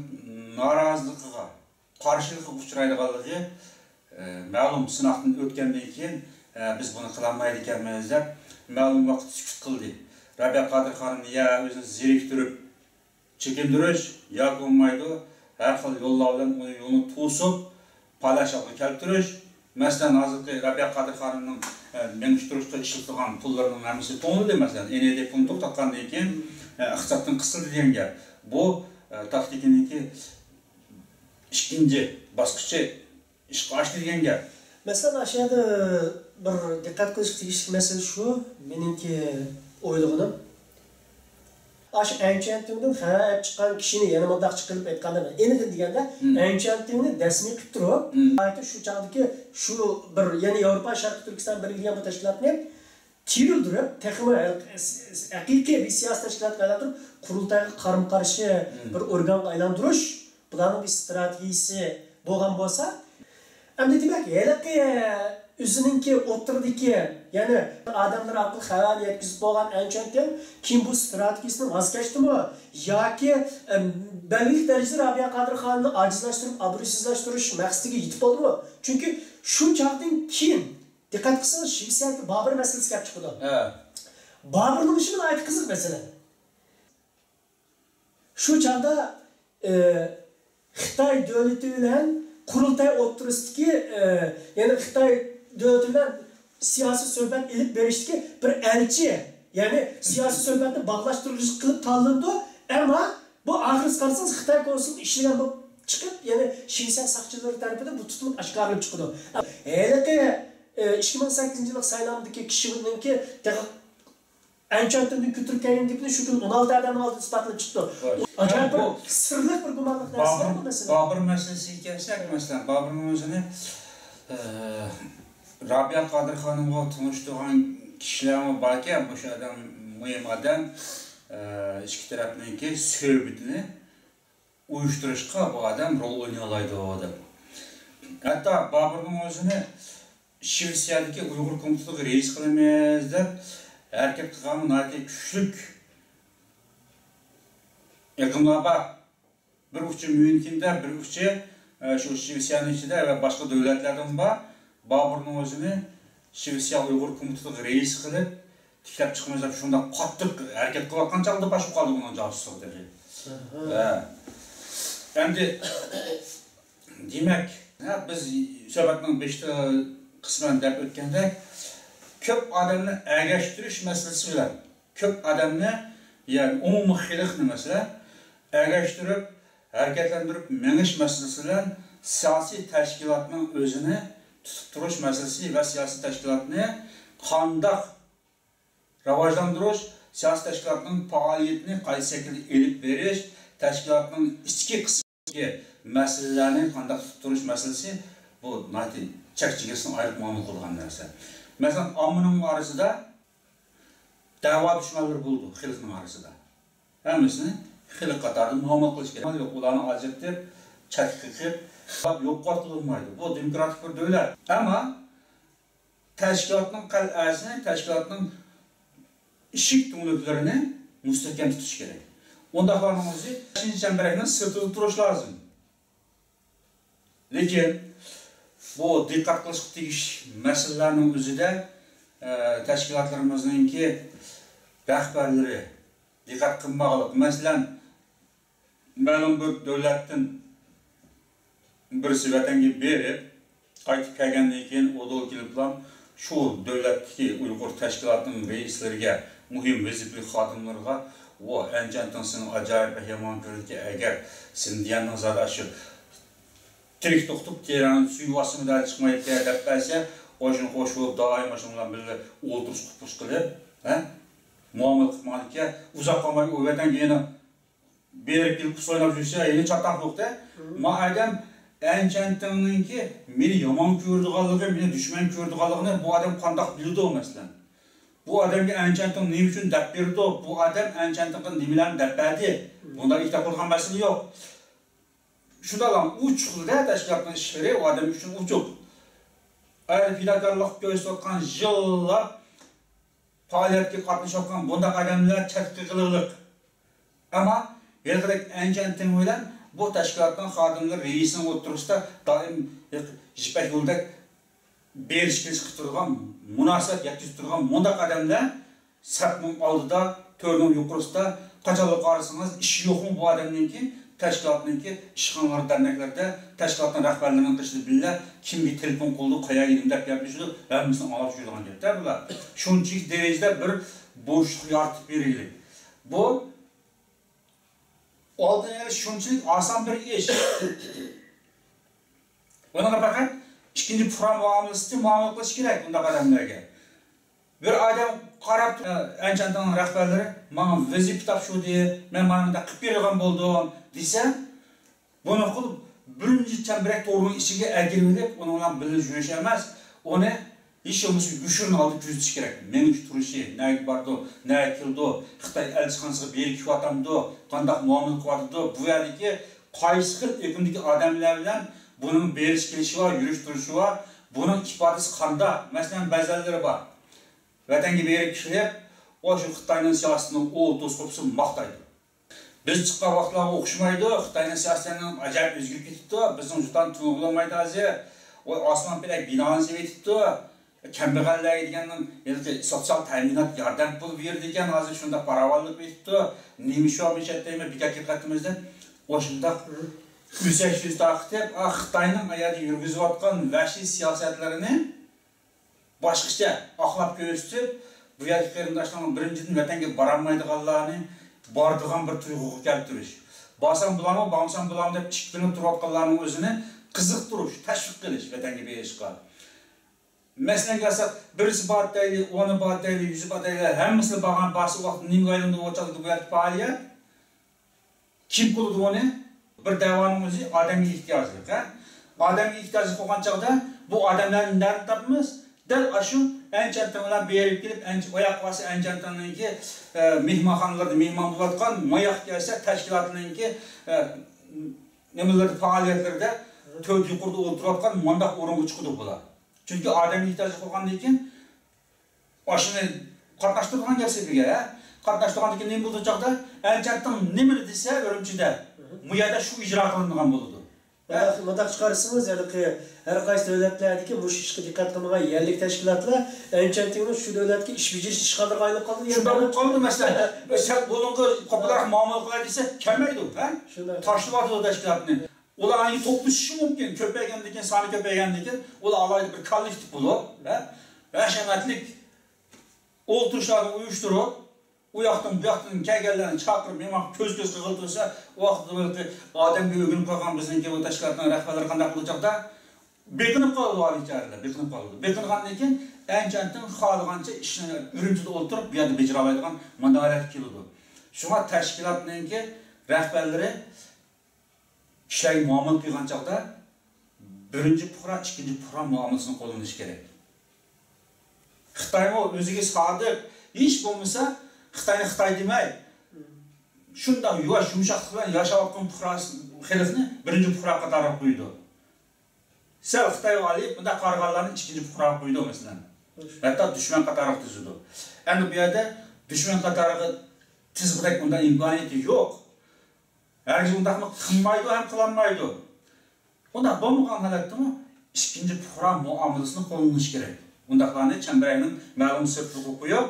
نارازىلىقىغا، قارشىلىقىغا ئۇچرايدىغانلىقى، ئە، مەلۇم. سىناقتىن ئۆتكەندىن كېيىن، ئە، بىز بۇنى قىلالمايدىكەنمىز دەپ، مەلۇم ۋاقىت سۈكۈت قىلدى. رەبىيە قادىر خانىمنى يا ئۆزىنى زېرىكتۈرۈپ، چېكىندۈرۈش ياكى بولمايدۇ، ھەر خىل يوللار بىلەن ئۇنى يولىنى توسۇپ، پالاش ھالغا كەلتۈرۈش. مەسىلەن، ھازىرقى رەبىيە قادىر خانىمنىڭ، ئە، مېڭىشتۇرۇشقا ئىشلىتىدىغان پۇللىرىنىڭ ھەممىسى توڭلىدى، مەسىلەن، ئېن ئېي دى پۇلىنى توختاتقاندىن كېيىن، ئە، ئىقتىسادتىن قىسىلدى دېگەن گەپ. بۇ، ئە، تاكتىكىنىڭكى ئىككىنچى باسقۇچى ئىشقا ئاشتى دېگەن گەپ. مەسىلەن، ئاشۇ يەردە بىر دىققەت قىلىشقا تېگىشلىك مەسىلە شۇ، مېنىڭكى ئويلىغىنىم. ئاشۇ ئەنچۈەنتىڭدىن خەۋەر ئېلىپ چىققان كىشىنى، يەنە مۇنداقچە قىلىپ ئېيتقاندا، مەن ئېنىقىنى دېگەندە، مم. ئەنچۈەنتىڭنى دەسمىي قىلىپ تۇرۇپ، مم. ناھايىتى شۇ چاغدىكى شۇ بىر، يەنى ياۋروپا شەرقىي تۈركىستان بىرلىكى دېگەن بۇ تەشكىلاتنى تىرىلدۈرۈپ، تېخىمۇ ھەق-، ھەقىقىي بىر سىياسىي تەشكىلاتقا ئايلاندۇرۇپ، قۇرۇلتايغا قارىمۇ قارشى مم. بىر ئورگانغا ئايلاندۇرۇش، بۇلارنىڭ بىر ئىستراتېگىيىسى بولغان بولسا، ئەمدى دېمەك، ھېلىقى ئۆزىنىڭكى ئوتتۇرىدىكى، يەنى ئادەملەر ئارقىلىق خەۋەرنى يەتكۈزۈپ بولغان ئەنچۈەنتىڭ كېيىن بۇ ئىستراتېگىيىسىدىن ۋاز كەچتىمۇ ياكى، ئەم، بەلگىلىك دەرىجىدە رابىيە قادىر خانىمنى ئاجىزلاشتۇرۇپ، ئابرۇيسىزلاشتۇرۇش مەقسىتىگە يېتىپ بولدىمۇ؟ چۈنكى شۇ چاغدىن كېيىن، دىققەت قىلسىڭىز، شىۋېتسىيەدىكى بابۇر مەسىلىسى كەپ چىقىدۇ. ھە. بابۇرنىڭ ئىشى ناھايىتى قىزىق مەسىلە. شۇ چاغدا، ئى، خىتاي دۆلىتى بىلەن قۇرۇلتاي ئوتتۇرىسىدىكى، ئى، يەنى خىتاي دۆلىتى بىلەن سىياسىي سۆھبەت ئېلىپ بېرىشتىكى بىر ئەلچى، يەنى سىياسىي سۆھبەتنى باغلاشتۇرغۇچى قىلىپ تاللىنىدۇ. ئەمما بۇ ئاخىرسى قارىسىڭىز خىتاي كونسۇلى ئىشلىگەن بولۇپ چىقىپ، يەنى شىۋېتسىيە ساقچىلىرى تەرىپىدىن بۇ تۇتۇلۇپ ئاشكارىلىنىپ چىقىدۇ. ھېلىقى، ئى، ئىككى مىڭ سەككىزىنچى يىللىق سايلامدىكى كىشىنىڭكى تېخى ئەنچۈەنتىڭدىن كۆتۈرۈپ كەلگەن گېپىنى شۇ كۈنى ئون ئالتە ئادەمنىڭ ئالدىدا ئىسپاتلاپ چىقتى. خوش. ئاجايىپ بىر بۇ سىرلىق بىر گۇمانلىق نەرسە بابۇر، بۇ مەسىلە. بابۇر مەسىلىسىگە كەلسەك، مەسىلەن، بابۇرنىڭ ئۆزىنى، ئە، رابىيە قادىر خانىمغا تونۇشتۇرغان كىشىلەرمۇ باركەن، مۇشۇ ئادەم مۇھىم ئادەم، ئە، ئىككى تەرەپنىڭكى سۆھبىتىنى ئۇيۇشتۇرۇشقا بۇ ئادەم رول ئوينىيالايدۇ دەپ. ھەتتا بابۇرنىڭ ئۆزىنى شىۋېتسىيەدىكى ئۇيغۇر كومىتېتىغا رەئىس قىلىمىز دەپ ھەرىكەت قىلغان ناھايىتى كۈچلۈك ئېقىملار بار. بىر ئۇچى ميۇنخېندا، بىر ئۇچى، ئە، شۇ شىۋېتسىيەنىڭ ئىچىدە ۋە باشقا دۆلەتلەردىمۇ بار. بابۇرنىڭ ئۆزىنى شىۋېتسىيە ئۇيغۇر كومىتېتىغا رەئىس قىلىپ، تىكلەپ چىقىمىز دەپ شۇنداق قاتتىق ھەرىكەت قىلىۋاتقان چاغدا پاش بولۇپ قالدى بۇنىڭ جاسۇسلۇقى تېخى. ئەمدى، دېمەك، ھە، بىز سۆھبەتنىڭ بېشىدا قىسمەن دەپ ئۆتكەندەك، كۆپ ئادەمنى ئەگەشتۈرۈش مەسىلىسى بىلەن، كۆپ ئادەمنى، يەنى ئومۇمىي خەلقنى، مەسىلەن، ئەگەشتۈرۈپ ھەرىكەتلەندۈرۈپ مېڭىش مەسىلىسى بىلەن سىياسىي تەشكىلاتنىڭ ئۆزىنى تۇتۇپ تۇرۇش مەسىلىسى ۋە سىياسىي تەشكىلاتنى قانداق راۋاجلاندۇرۇش، سىياسىي تەشكىلاتنىڭ پائالىيىتىنى قايسى شەكىلدە ئېلىپ بېرىش، تەشكىلاتنىڭ ئىچكى قىسمىدىكى مەسىلىلەرنى قانداق تۇتۇپ تۇرۇش مەسىلىسى، بۇ ناھايىتى چەك چېگرىسىدىن ئايرىپ مۇئامىلە قىلىدىغان نەرسە. مەسىلەن، ئاممىنىڭ ئارىسىدا دەۋا دۈشمەنلىرى بولىدۇ، خەلقنىڭ ئارىسىدا. ھەممىسىنى خەلق قاتارىدا مۇئامىلە قىلىش كېرەك. يوق، ئۇلارنى ئاجرىتىپ، چەتكە قېقىپ، يوققا قىلىنمايدۇ. بۇ دېموكراتىك بىر دۆلەت. ئەمما تەشكىلاتنىڭ قەلئەسىنى، تەشكىلاتنىڭ ئىشىك تۈڭلۈكلىرىنى مۇستەھكەم تۇتۇش كېرەك. ئۇنداقلارنىڭ ئۆزى بەشىنچى چەمبىرەكنىڭ سىرتىدا تۇرۇش لازىم. لېكىن بۇ دىققەت قىلىشقا تېگىشلىك مەسىلىلەرنىڭ ئۆزىدە، ئە، تەشكىلاتلىرىمىزنىڭكى رەھبەرلىرى دىققەت قىلمىغانلىق. مەسىلەن، مەلۇم بىر دۆلەتتىن بىرسى ۋەتەنگە بېرىپ، قايتىپ كەلگەندىن كېيىن ئۇ دەل كېلىپلا شۇ دۆلەتتىكى ئۇيغۇر تەشكىلاتىنىڭ رەئىسلىرىگە، مۇھىم ۋەزىپىلىك خادىملىرىغا، «ۋو، ئەنچەنتىڭ سېنى ئاجايىپ يامان كۆردىكەن، ئەگەر سىندىيەننىڭ زادى ئاشۇ تىرىك توختىتىپ، تېرەڭنى سۈيۈۋالسىمۇ دەل چىقمايدىكەن» دەپ بەرسە، ئاشۇنى خوش بولۇپ، دائىم ئاشۇنىڭ بىلەن بىللە ئولتۇرۇش قوپۇش قىلىپ، ھە؟ مۇئامىلە قىلىپ ماڭىدىكەن. ئۇزاق قالماي ئۇ ۋەتەنگە يەنە بېرىپ كېلىپ قۇس ئويناپ يۈرسە، يەنە چاتاق يوق-دە. مم. ما ئادەم ئەنچەنتىڭنىڭكى مېنى يامان كۆرىدىغانلىقى، مېنى دۈشمەن كۆرىدىغانلىقىنى بۇ ئادەم قانداق بىلىدۇ، مەسىلەن؟ بۇ ئادەمگە ئەنچەنتىڭ نېمە ئۈچۈن دەپ بېرىدۇ؟ بۇ ئادەم ئەنچەنتىڭغا نېمىلەرنى دەپ بەردى؟ مم. بۇنداق ئېيتىپ قويىدىغان مەسىلە يوق. شۇنداقلا ئوچۇقلا تەشكىلاتنىڭ ئىشلىرى ئۇ ئادەم ئۈچۈن ئوچۇق. ئەگەر پىداكارلىق كۆرسىتىۋاتقان، يىللاپ پائالىيەتكە قاتنىشىۋاتقان بۇنداق ئادەملەر چەتكە قېقىلىقلىق. ئەمما ھېلىقىدەك ئەنچەنتىڭ بىلەن بۇ تەشكىلاتنىڭ خادىملىرى رەئىسىنىڭ ئوتتۇرىسىدا دائىم يىپەك يولىدەك بېرىش كېلىش قىلىپ تۇرىدىغان، مۇناسىۋەت يەتكۈزۈپ تۇرىدىغان مۇنداق ئادەملەر سەپنىڭ ئالدىدا، تۆرنىڭ يۇقىرىسىدا، قاچانلا قارىسىڭىز، ئىشى يوقمۇ بۇ ئادەمنىڭكى؟ تەشكىلاتنىڭكى ئىشخانىلار، دەرنەكلەردە، تەشكىلاتنىڭ رەھبەرلىرىنىڭ قېشىدا بىللە، كىمگە تېلېفون قىلىدۇ، قەيەرگە نېمە دەپ گەپلىشىدۇ، ھەممىسىنى ئاڭلاپ يۈرىدىغان گەپتە بۇلار. شۇنچىلىك دەرىجىدە بىر بوشلۇق يارىتىپ بېرەيلى. بۇ ئالدىنى ئېلىش شۇنچىلىك ئاسان بىر ئىش. ئۇنىڭغا پەقەت ئىككىنچى پۇقرا مۇئامىلىسىدە مۇئامىلە قىلىش كېرەك بۇنداق ئادەملەرگە. بىر ئادەم قاراپ تۇرۇپ، ئەنچەنتىڭنىڭ رەھبەرلىرى ماڭا ۋەزىپە تاپشۇردى، مەن مانا مۇنداق قىلىپ بېرىدىغان بولدۇم دېسە، بۇنى قىلىپ، بىرىنچى چەمبىرەك تورىنىڭ ئىچىگە ئەكىرىۋېلىپ، ئۇنىڭ بىلەن بىللە يۈرۈش ئەمەس، ئۇنى ھېچ بولمىسا يوشۇرۇن ھالدا كۆزىتىش كېرەك. مېڭىش تۇرۇشى، نەگە بارىدۇ، نەگە كېلىدۇ، خىتاي ئەلچىخانىسىغا بېرىپ كېلىۋاتامدۇ، قانداق مۇئامىلە قىلىۋاتىدۇ، بۇ يەردىكى قايسى خىل ئېقىمدىكى ئادەملەر بىلەن بۇنىڭ بېرىش كېلىشى بار، يۈرۈش تۇرۇشى بار، بۇنىڭ ئىپادىسى قانداق؟ مەسىلەن، بەزەنلىرى بار. ۋەتەنگە بېرىپ كېلىپ، ئاشۇ خىتاينىڭ سىياسىتىنى ئۇ توسقۇپسۇ ماختايدۇ. بىز چىققان ۋاقىتلارغا ئوخشىمايدۇ. خىتاينىڭ سىياسىتىنىڭ ئاجايىپ ئۆزگىرىپ كېتىپتۇ. بىزنىڭ جۇتان تۇيغۇلىمايدۇ ھازىر. ئۇ ئاسمان پەلەك بىنانى سېلىۋېتىپتۇ. كەمبەغەللەرگە دېگەننىڭ ھېلىقى سوتسىيال تەمىنات ياردەم پۇلى بېرىدىكەن، ھازىر شۇنداق پاراۋانلىق بېرىپتۇ. نېمە ئىش بار بۇ يەردە دەيمەن، بىكار كېتىۋاتىمىز دەپ. ئاشۇنداق ئۆسەك سۆز تارقىتىپ، ئا، خىتاينىڭ ئاياغىدا يۈرگۈزۈۋاتقان ۋەھشىي سىياسەتلىرىنى باشقىچە ئاقلاپ كۆرسىتىپ، بۇ يەردىكى قېرىنداشلارنىڭ بىرىنچىدىن ۋەتەنگە بارالمايدىغانلارنى بارىدىغان بىر تۇيغۇغا كەلتۈرۈش. بارسام بولامۇ، بارمىسام بولامۇ دەپ ئىككىلىنىپ تۇرۇۋاتقانلارنىڭ ئۆزىنى قىزىقتۇرۇش، تەشۋىق قىلىش ۋەتەنگە بېرىشقا. مەسىلەن كەلسەك، بىرسى بار دەيلى، ئونى بار دەيلى، يۈزى بار دەيلى، ھەممىسىلا بارغان، بارسا ۋاقىت نېمىگە ئايلىنىدۇ ئۇ چاغدىكى بۇ يەردىكى پائالىيەت؟ كىم قىلىدۇ ئۇنى؟ بىر دەۋانىڭ ئۆزى ئادەمگە ئېھتىياجلىق، ھە؟ ئادەمگە ئېھتىياجلىق بولغان چاغدا بۇ ئادەملەرنى نەدىن تاپىمىز؟ دەل ئاشۇ ئەنچەنتىڭ بىلەن بېرىپ كېلىپ، ئەنچ-، ئاياق باسسا ئەنچەنتىڭنىڭكى، ئە، مېھمانخانىلىرىدا مېھمان بولۇۋاتقان، ماياق كەلسە تەشكىلاتنىڭكى، ئە، نېمىلىرىدە، پائالىيەتلىرىدە تۆت يۇقىرىدا ئولتۇرۇۋاتقان مۇنداق ئورۇنغا چىقىدۇ بۇلار. چۈنكى ئادەمگە ئېھتىياجلىق بولغاندىن كېيىن، ئاشۇنى قاتناشتۇرىدىغان گەپ سېپىگە، ھە؟ قاتناشتۇرغاندىن كېيىن نېمە بولىدۇ چاغدا؟ ئەنچەنتىڭ نېمىنى دېسە ئۈرۈمچىدە، بۇ يەردە شۇ ئىجرا قىلىنىدىغان بولىدۇ. ھە؟ مۇنداق، مۇنداق چىقارسىڭىز، ھېلىقى ھەر قايسى دۆلەتلەردىكى مۇشۇ ئىشقا دىققەت قىلمىغان يەرلىك تەشكىلاتلار ئەنچەنتىڭنىڭ شۇ دۆلەتتىكى ئىش بېجىرىش ئىشخانىلىرىغا ئايلىنىپ قالىدۇ. شۇنداق بولۇپ قالىدۇ، مەسىلەن. سەن بۇنىڭغا قوپالراق مۇئامىلە قىلاي دېسە، كەلمەيدۇ، ھە؟ شۇنداق. تاشلىۋاتىدۇ تەشكىلاتنى. ئۇلار ئاينى توپلىشىشى مۇمكىن. كۆپەيگەندىن كېيىن، سانى كۆپەيگەندىن كېيىن، ئۇلار ئالاھىدە بىر كوللېكتىپ بولۇپ، ھە، ھەشەمەتلىك ئولتۇرۇشلارنى ئۇيۇشتۇرۇپ، ئۇ ياقتىن، بۇ ياقتىن كەلگەنلەرنى چاقىرىپ، مېڭىپ، كۆز-كۆز قىغىلتىرسا، ئۇ ۋاقىتتا بۇ يەردىكى ئادەمگە ئۆگىنىپ قالغان بىزنىڭكى بۇ تەشكىلاتنىڭ رەھبەرلىرى قانداق بولىدۇ چاغدا؟ بېقىنىپ قالىدۇ، ئالىي چارىلەر بېقىنىپ قالىدۇ. بېقىنغاندىن كېيىن، ئەنچە-ئەنتىن خالىغانچە ئىشنى ئۈرۈمچىدە ئولتۇرۇپ، بۇ يەردە بېجىرالايدىغان مۇنداق ھالەتكە كېلىدۇ. شۇڭا تەشكىلاتنىڭكى رەھبەرلىرى كىشىلەرگە مۇئامىلە قىلغان چاغدا بىرىنچى پۇقرا، ئىككىنچى پۇقرا مۇئامىلىسىنى قوللىنىشى كېرەك. خىتايمۇ ئۆزىگە سادىق، ھېچ بولمىسا خىتاينى خىتاي دېمەي، شۇنداق يۇۋاش يۇمشاقلىق بىلەن ياشاۋاتقان پۇقرا، خەلقنى بىرىنچى پۇقرا قاتارىغا قويىدۇ. سەل خىتايغا ئالايلۇق، بۇنداق قارىغانلارنى ئىككىنچى پۇقراغا قويىدۇ، مەسىلەن. ھەتتا دۈشمەن قاتارىغا تىزىدۇ. ئەمدى بۇ يەردە دۈشمەن قاتارىغا تىزغۇدەك ئۇنداق ئىمكانىيىتى يوق. ھەرگىز ئۇنداقمۇ قىلمايدۇ ھەم قىلالمايدۇ. ئۇنداق بولمىغان ھالەتتىمۇ ئىككىنچى پۇقرا مۇئامىلىسىنى قوللىنىش كېرەك. ئۇنداقلارنى چەمبىرەكنىڭ مەلۇم سىرتىغا قويۇپ،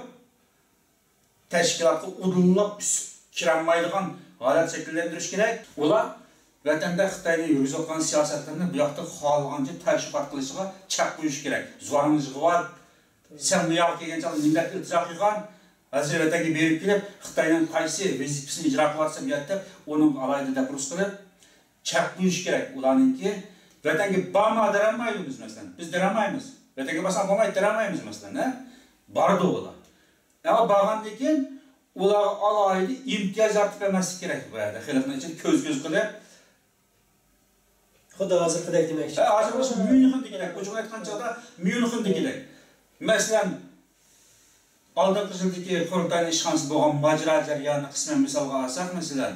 تەشكىلاتقا ئۇدۇللاپ ئۈستۈپ كىرەلمەيدىغان ھالەت شەكىللەندۈرۈش كېرەك. ئۇلار ۋەتەندە خىتاينىڭ يۈرگۈزۈۋاتقان سىياسەتلىرىنى بۇ ياقتا خالىغانچە تەشۋىقات قىلىشىغا چەك قويۇش كېرەك. زۇۋانىڭنى يىغىۋال، سەن بۇ ياققا كەلگەن چاغدا نېمىلەر ئىلتىجا قىلغان؟ ھازىر ۋەتەنگە بېرىپ كېلىپ، خىتاينىڭ قايسى ۋەزىپىسىنى ئىجرا قىلىۋاتسا بۇ يەردە، ئۇنىڭغا ئالاھىدە دەپ رۇخسەت قىلىپ، چەك قويۇش كېرەك ئۇلارنىڭكى. ۋەتەنگە بارما دېرەلمەيدۇ بىز، مەسىلەن. بىز دېرەلمەيمىز. ۋەتەنگە بارساڭ بولمايدۇ دېرەلمەيمىز، مەسىلەن، ھە؟ بارىدۇ ئۇلار. ئەمما بارغاندىن كېيىن ئۇلارغا ئالاھىدە ئىمتىياز يارىتىپ بەرمەسلىك كېرەك بۇ يەردە. خەلقنىڭ ئىچىدە كۆز-كۆز قىلىپ، خۇددى ھازىرقىدەك دېمەكچى. ھە، ھازىر مۇشۇ ميۇنخېندىكىدەك، ئوچۇقىنى ئېيتقان چاغدا ميۇنخېندىكىدەك. مەسىلەن، ئالدىنقى يىلدىكى قۇرۇلتاينىڭ ئىشخانىسىدا بولغان ماجىرا جەريانىنى قىسمەن مىسالغا ئالساق، مەسىلەن،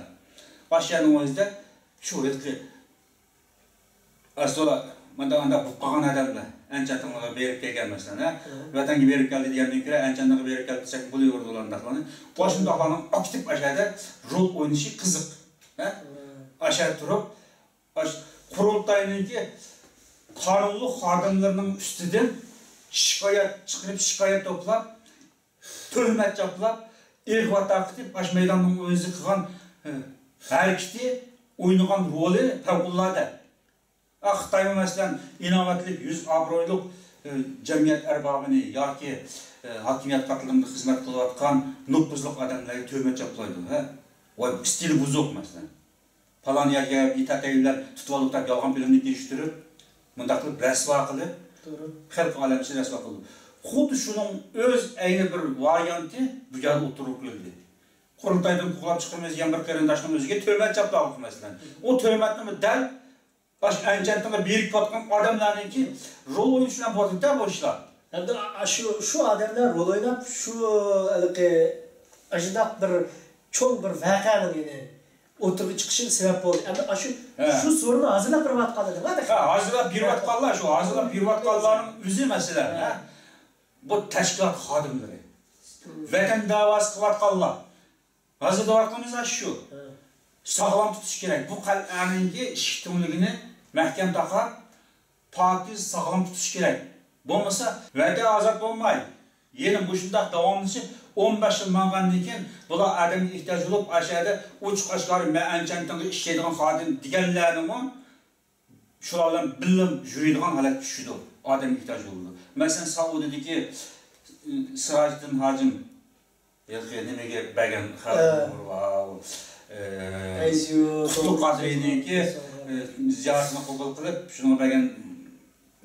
ئاشۇ يەرنىڭ ئۆزىدە شۇ ھېلىقى ئەسلى مانداق مانداق بولۇپ قالغان ئادەملەر ئەنچەنتىڭلارغا بېرىپ كەلگەن، مەسىلەن، ھە؟ ۋەتەنگە بېرىپ كەلدى دېگەندىن كۆرە، ئەنچەنتىڭغا بېرىپ كەلدى دېسەك بولۇۋېرىدۇ ئۇلانداقلارنى. ئاشۇنداقلارنىڭ ئاكتىپ ئاشۇ يەردە رول ئوينىشى قىزىق، ھە؟ ئاشۇ يەردە تۇرۇپ، ئاش-، قۇرۇلتاينىڭكى قانۇنلۇق خادىملىرىنىڭ ئۈستىدىن شىكايەت چىقىرىپ، شىكايەت توپلاپ، تۆھمەت چاپلاپ، ئېغىۋات تارقىتىپ، ئاشۇ مەيداننىڭ ئۆزى قىلغان، ئە، ھەرىكىتى، ئوينىغان رولى پەۋقۇلئاددە. ئا، خىتايمۇ، مەسىلەن، ئىناۋەتلىك، يۈز ئابرۇيلۇق، ئە، جەمئىيەت ئەربابىنى ياكى، ئە، ھاكىمىيەت قاتلىمىدا خىزمەت قىلىۋاتقان نوپۇزلۇق ئادەملەرگە تۆھمەت چاپلايدۇ، ھە؟ ۋاي، ئىستىلى بۇزۇق، مەسىلەن. پالان يەرگە بىر تەتەيلەر تۇتۇۋالدۇق دەپ يالغان فىلىمنى يىغىشتۇرۇپ، مۇنداق قىلىپ رەسۋا قىلىپ، خەلق ئالەم ئىچىدە رەسۋا قىلدى. خۇددى شۇنىڭ ئۆز ئەينى بىر ۋارىيانتى بۇ يەردە ئوتتۇرىغا قويۇلدى. قۇرۇلتايدىن قوغلاپ چىقىمىز دېگەن بىر قېرىنداشنىڭ ئۆزىگە تۆھمەت چاپلاۋاتىدۇ، مەسىلەن. ئۇ تۆھمەتنىمۇ دەل ئاشۇ ئەنچەنتىڭغا بېرىكىۋاتقان ئادەملەرنىڭكى رول ئوينىشى بىلەن بولدى-دە بۇ ئىشلار. ھەمدە شۇ، شۇ ئادەملەر رول ئويناپ، شۇ ھېلىقى ئاشۇنداق بىر چوڭ بىر ۋەقەنىڭ، يەنى، ئوتتۇرىغا چىقىشىغا سەۋەب بولدى. ئەمدى ئاشۇ، ھە، شۇ سورۇننى ھازىرلاپ بېرىۋاتقانلار نېمە؟ ھە، ھازىرلاپ بېرىۋاتقانلار شۇ، ھازىرلاپ بېرىۋاتقانلارنىڭ ئۆزى مەسىلەن، ھە. ھە. بۇ تەشكىلات خادىملىرى. ھىم. ۋەتەن داۋاسى قىلىۋاتقانلار. ھازىر دەۋاتقىنىمىز ئاشۇ. ھە. ساغلام تۇتۇش كېرەك. بۇ قەلئەنىڭكى ئىشىك تۈڭلۈكىنى مەھكەم تاقاپ، پاكىز، ساغلام تۇتۇش كېرەك. بولمىسا، ۋەتەن ئازاد بولماي، يەنە مۇشۇنداق داۋاملىشىپ، ئون بەش يىل ماڭغاندىن كېيىن، بۇلار ئادەمگە ئېھتىياج بولۇپ، ئاشۇ يەردە ئوچۇق ئاشكارا مەن ئەنچەنتىڭغا ئىشلەيدىغان خادىم دېگەنلەرنىمۇ شۇلار بىلەن بىللە يۈرىدىغان ھالەتكە چۈشىدۇ. ئادەمگە ئېھتىياج بولىدۇ. مەسىلەن، سائۇدىدىكى، ئى، سىراجىدىن ھاجىم ھېلىقى نېمىگە بەرگەن خەۋەر ھە. بار، ئاۋۇ، ئە، ئەيزىيۇ، قۇتلۇق قادىرىنىڭكى، ئە، زىيارىتىنى قوبۇل قىلىپ، شۇنىڭغا بەرگەن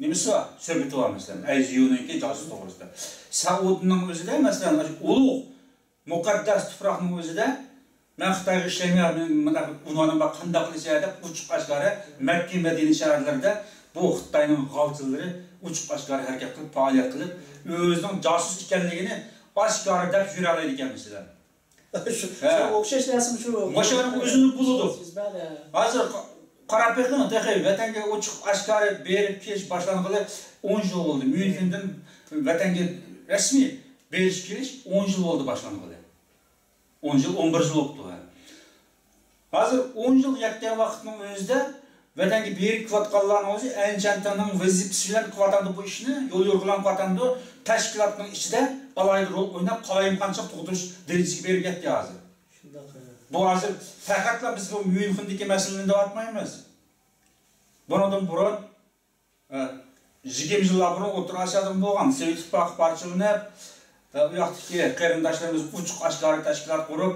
نېمىسى بار؟ سۆھبىتى بار، مەسىلەن، ئەيزىيۇنىڭكى جاسۇس توغرىسىدا. سەئۇدنىڭ ئۆزىدە، مەسىلەن، ئاشۇ ئۇلۇغ مۇقەددەس تۇپراقنىڭ ئۆزىدە مەن خىتايغا ئىشلەيمەن، مېنىڭ مۇنداق ئۇنۋانىم بار، قانداق قىلىش دەپ ئوچۇق ئاشكارا مەككە، مەدىنە شەھەرلىرىدە بۇ خىتاينىڭ غالچىلىرى ئوچۇق ئاشكارا ھەرىكەت قىلىپ، پائالىيەت قىلىپ، ئۆزىنىڭ جاسۇس ئىكەنلىكىنى ئاشكارا دەپ يۈرەلەيدىكەن، مەسىلەن. شۇ، ھە. شۇ ئوخشاش نەرسىمۇ شۇ. مۇشۇنىڭ ئۆزىنى بولىدۇ. ھازىر ق-، قاراپ بېقىڭ، تېخى ۋەتەنگە ئوچۇق ئاشكارا بېرىپ كېلىش باشلانغىلى ئون يىل بولدى. ميۇنخېندىن ۋەتەنگە رەسمىي بېرىش كېلىش ئون يىل بولدى باشلانغىلى. ئون يىل، ئون بىر يىل بوپتۇ. ھازىر ئون يىل يەتكەن ۋاقىتنىڭ ئۆزىدە ۋەتەنگە بېرىپ كېلىۋاتقانلارنىڭ ئۆزى ئەنچەنتىڭنىڭ ۋەزىپىسى بىلەن قىلىۋاتامدۇ بۇ ئىشنى، يول يورۇقلانغان قىلىۋاتامدۇ، تەشكىلاتنىڭ ئىچىدە ئالاھىدە رول ئويناپ، قالايمىقانچىلىق تۇغدۇرۇش دەرىجىسىگە بېرىپ يەتتى ھازىر. شۇنداق، ھە. بۇ ھازىر پەقەتلا بىز بۇ ميۇنخېندىكى مەسىلىنى دەۋاتمايمىز. بۇنىڭدىن بۇرۇن، ئە، يىگىرمە يىللار بۇرۇن ئوتتۇرا ئاسىيادىمۇ بولغان سوۋېت ئىتتىپاقى پارچىلىنىپ، ئە، ئۇ ياقتىكى قېرىنداشلىرىمىز ئوچۇق ئاشكارا تەشكىلات قۇرۇپ،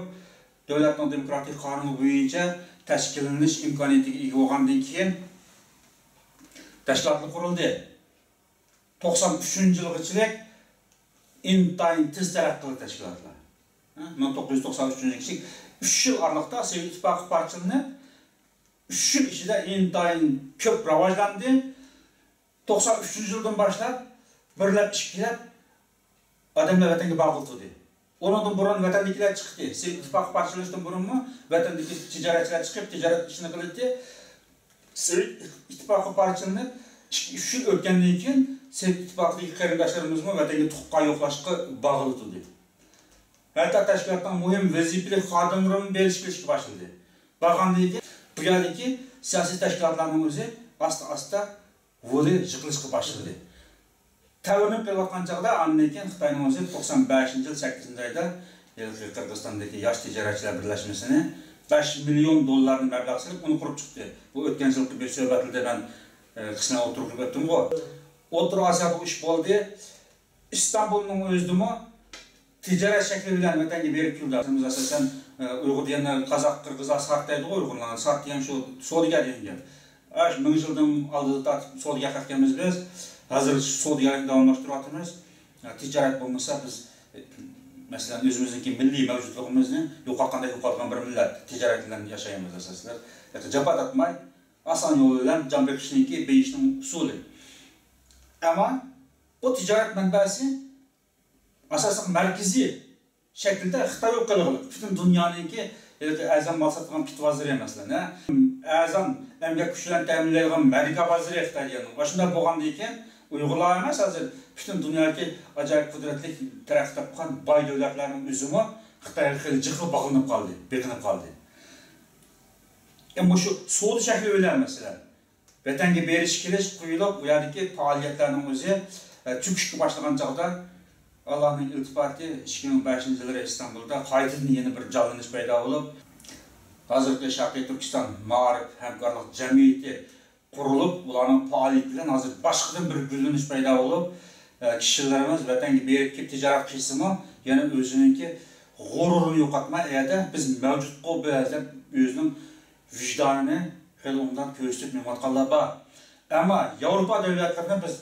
دۆلەتنىڭ دېموكراتىك قانۇنى بويىچە تەشكىللىنىش ئىمكانىيىتىگە ئىگە بولغاندىن كېيىن تەشكىلاتلار قۇرۇلدى. توقسان ئۈچىنچى يىلغىچىلىك ئىنتايىن تېز تەرەققىي قىلغان تەشكىلاتلار. ھە، مىڭ توققۇز يۈز توقسان ئۈچىنچى يىلغىچىلىك ئۈچ يىل ئارىلىقتا سوۋېت ئىتتىپاقى پارچىلىنىپ، ئۈچ يىل ئىچىدە ئىنتايىن كۆپ راۋاجلاندى. توقسان ئۈچىنچى يىلدىن باشلاپ بىرلەپ، ئىككىلەپ ئادەملەر ۋەتەنگە بارغىلى تۇردى. ئۇنىڭدىن بۇرۇن ۋەتەندىكىلەر چىقتى. سوۋېت ئىتتىپاقى پارچىلىنىشتىن بۇرۇنمۇ ۋەتەندىكى تىجارەتچىلەر چىقىپ تىجارەت ئىشىنى قىلاتتى. سوۋېت ئىتتىپاقى پارچىلىنىپ ئىككى، ئۈچ يىل ئۆتكەندىن كېيىن سوۋېت ئىتتىپاقىدىكى قېرىنداشلىرىمىزمۇ ۋەتەنگە تۇغقان يوقلاشقا بارغىلى تۇردى. ھەتتا تەشكىلاتنىڭ مۇھىم ۋەزىپىلىك خادىملىرىمۇ بېرىش كېلىشكە باشلىدى. بارغاندىن كېيىن بۇ يەردىكى سىياسىي تەشكىلاتلارنىڭ ئۆزى ئاستا-ئاستا ۋۇلى يىقىلىشقا باشلىدى. تەۋرىنىپ قېلىۋاتقان چاغدا ئاندىن كېيىن خىتاينىڭ ئۆزى توقسان بەشىنچى يىل سەككىزىنچى ئايدا ھېلىقى قىرغىزىستاندىكى ياش تىجارەتچىلەر بىرلەشمىسىنى بەش مىليون دوللارنى مەبلەغ سېلىپ ئۇنى قۇرۇپ چىقتى. بۇ ئۆتكەن يىلقى بىر سۆھبەتلىردە مەن، ئە، قىسمەن ئوتتۇرىغا قويۇپ ئۆتتۈمغۇ. ئوتتۇرا ئاسىيادا بۇ ئىش بولدى. ئىستانبۇلنىڭ ئۆزىدىمۇ تىجارەت شەكلى بىلەن ۋەتەنگە بېرىپ كېلىدۇ. بىز ئاساسەن، ئە، ئۇيغۇر دېگەنلەر قازاق، قىرغىزلار سارت دەيدىغۇ ئۇيغۇرلارنى. سارت دېگەن شۇ سودىگەر دېگەن گەپ. ئاشۇ مىڭ يىلدىن ئالدىدا تارتىپ سودىگەر قىلىپ كەلگەنمىز بىز. ھازىر شۇ سودىگەرلىكنى داۋاملاشتۇرۇۋاتىمىز. ئە، تىجارەت بولمىسا بىز، ئە، مەسىلەن، ئۆزىمىزنىڭكى مىللىي مەۋجۇتلۇقىمىزنى يوقاتقاندەك يوقاتقان بىر مىللەت. تىجارەت بىلەن ياشايمىز ئاساسەن. جاپا تارتماي، ئاسان يول بىلەن جان بېقىشنىڭكى بېيىشنىڭ ئۇسۇلى. ئەمما بۇ تىجارەت مەنبەسى ئاساسلىق مەركىزىي شەكىلدە خىتاي بولۇپ قېلىۋاتىدۇ. پۈتۈن دۇنيانىڭكى ھېلىقى ئەرزان مال ساتىدىغان پىت بازىرى، مەسىلەن، ھە؟ ئەرزان ئەمگەك كۈچى بىلەن تەمىنلەيدىغان مەركە بازىرى خىتاي دېگەن. ئاشۇنداق بولغاندىن كېيىن ئۇيغۇرلار ئەمەس، ھازىر پۈتۈن دۇنيادىكى ئاجايىپ قۇدرەتلىك تەرەققىي تاپقان باي دۆلەتلەرنىڭ ئۆزىمۇ خىتايغا خېلى جىقلا باغلىنىپ قالدى، بېقىنىپ قالدى. ئە، مۇشۇ سودا شەكلى بىلەن، مەسىلەن، ۋەتەنگە بېرىش كېلىش قويۇلۇپ، ئۇ يەردىكى پائالىيەتلەرنىڭ ئۆزى، ئە، چۆكۈشكە باشلىغان چاغدا، ئاللانىڭ ئىلتىپاتى، ئىككى مىڭ بەشىنچى يىللىرى ئىستانبۇلدا قايتىدىن يەنە بىر جانلىنىش پەيدا بولۇپ، ھازىرقى شەرقىي تۈركىستان مائارىپ ھەمكارلىق جەمئىيىتى قۇرۇلۇپ، ئۇلارنىڭ پائالىيىتى بىلەن ھازىر باشقىدىن بىر گۈللىنىش پەيدا بولۇپ، ئە، كىشىلىرىمىز ۋەتەنگە بېرىپ كېلىپ تىجارەت قىلسىمۇ، يەنە ئۆزىنىڭكى غۇرۇرىنى يوقاتماي، ئەدە بىز مەۋجۇتقۇ بىز دەپ ئۆزىنىڭ ۋىجدانىنى خېلى ئوبدان كۆرسىتىپ مېڭىۋاتقانلار بار. ئەمما ياۋروپا دۆلەتلىرىنى بىز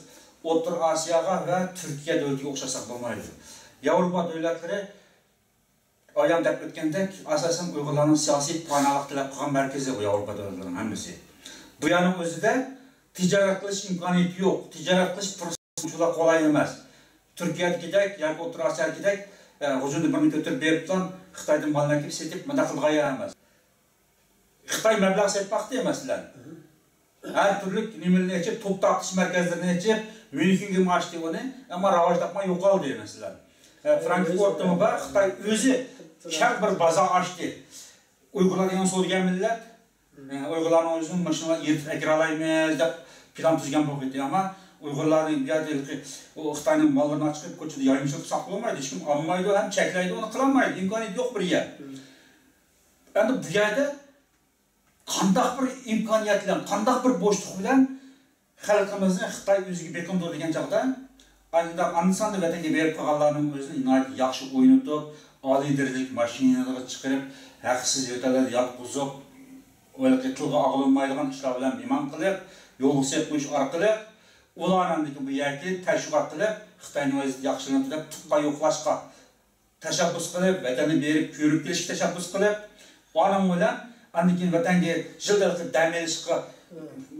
ئوتتۇرا ئاسىياغا ۋە تۈركىيە دۆلىتىگە ئوخشاتساق بولمايدۇ. ياۋروپا دۆلەتلىرى ئايان دەپ ئۆتكەندەك، ئاساسەن ئۇيغۇرلارنىڭ سىياسىي پاناھلىق تەلەپ قىلغان مەركىزى بۇ ياۋروپا دۆلەتلىرىنىڭ ھەممىسى. بۇ يەرنىڭ ئۆزىدە تىجارەت قىلىش ئىمكانىيىتى يوق، تىجارەت قىلىش پۇرسىتى شۇنداق قولاي ئەمەس. تۈركىيەدىكىدەك ياكى ئوتتۇرا ئاسىيادىكىدەك، ئە، غۇجۇندا بىرنى كۆتۈرۈپ بېرىپلا خىتايدىن مالنى ئەكېلىپ سېتىپ مۇنداق قىلىدىغان يەر ئەمەس. خىتاي مەبلەغ سېلىپ باقتى، مەسىلەن. ھەر تۈرلۈك نېمىلەرنى ئېچىپ، توپ تارتىش مەركەزلىرىنى ئېچىپ، ميۇنخېنگىمۇ ئاچتى ئۇنى، ئەمما راۋاج تاپماي يوقالدى، مەسىلەن. ئە، فرانكفورتتىمۇ بار، خىتاي ئۆزى كەڭ بىر بازار ئاچتى. ئۇيغۇرلار دېگەن سودىگەر مىللەت. ئە، ئۇيغۇرلارنىڭ ئۆزىنى ماشىنىغا ئېرىتىپ ئەكىرەلەيمىز دەپ پىلان تۈزگەن بولغىيتى. ئەمما ئۇيغۇرلارنى بۇ يەردە ھېلىقى ئۇ خىتاينىڭ ماللىرىنى چىقىپ كوچىدا يايمىچىلىق قىلساق بولمايدۇ، ھېچكىم ئالمايدۇ ھەم چەكلەيدۇ، ئۇنى قىلالمايدۇ، ئىمكانىيىتى يوق بىر يەر. ئەمدى بۇ يەردە قانداق بىر ئىمكانىيەت بىلەن، قانداق بىر بوشلۇق بىلەن خەلقىمىزنى خىتاي ئۆزىگە بېقىندۇر دېگەن چاغدا، ئاندىن، ئاندىن ساندا ۋەتەنگە بېرىپ قالغانلارنىڭ ئۆزىنى ناھايىتى ياخشى ئوينىتىپ، ئالىي دەرىجىلىك ماشىنىلارغا چىقىرىپ، ھەقسىز يۆتەللەردە ياتقۇزۇپ، ھېلىقى تىلغا ئالغۇلۇنمايدىغان ئىشلار بىلەن مېھمان قىلىپ، يولغا سېلىپ قويۇش ئارقىلىق، ئۇلارنىڭ بۇ يەرگە تەشۋىقات قىلىپ، خىتاينىڭ ۋەزىيىتى ياخشىلىنىدۇ دەپ تۇغقان يوقلاشقا تەشەببۇس قىلىپ، ۋەتەننى بېرىپ كۆرۈپ كېلىشكە تەشەببۇس قىلىپ، ئانىڭ بىلەن ئاندىن كېيىن ۋەتەنگە يىلدا دەم ئېلىشقا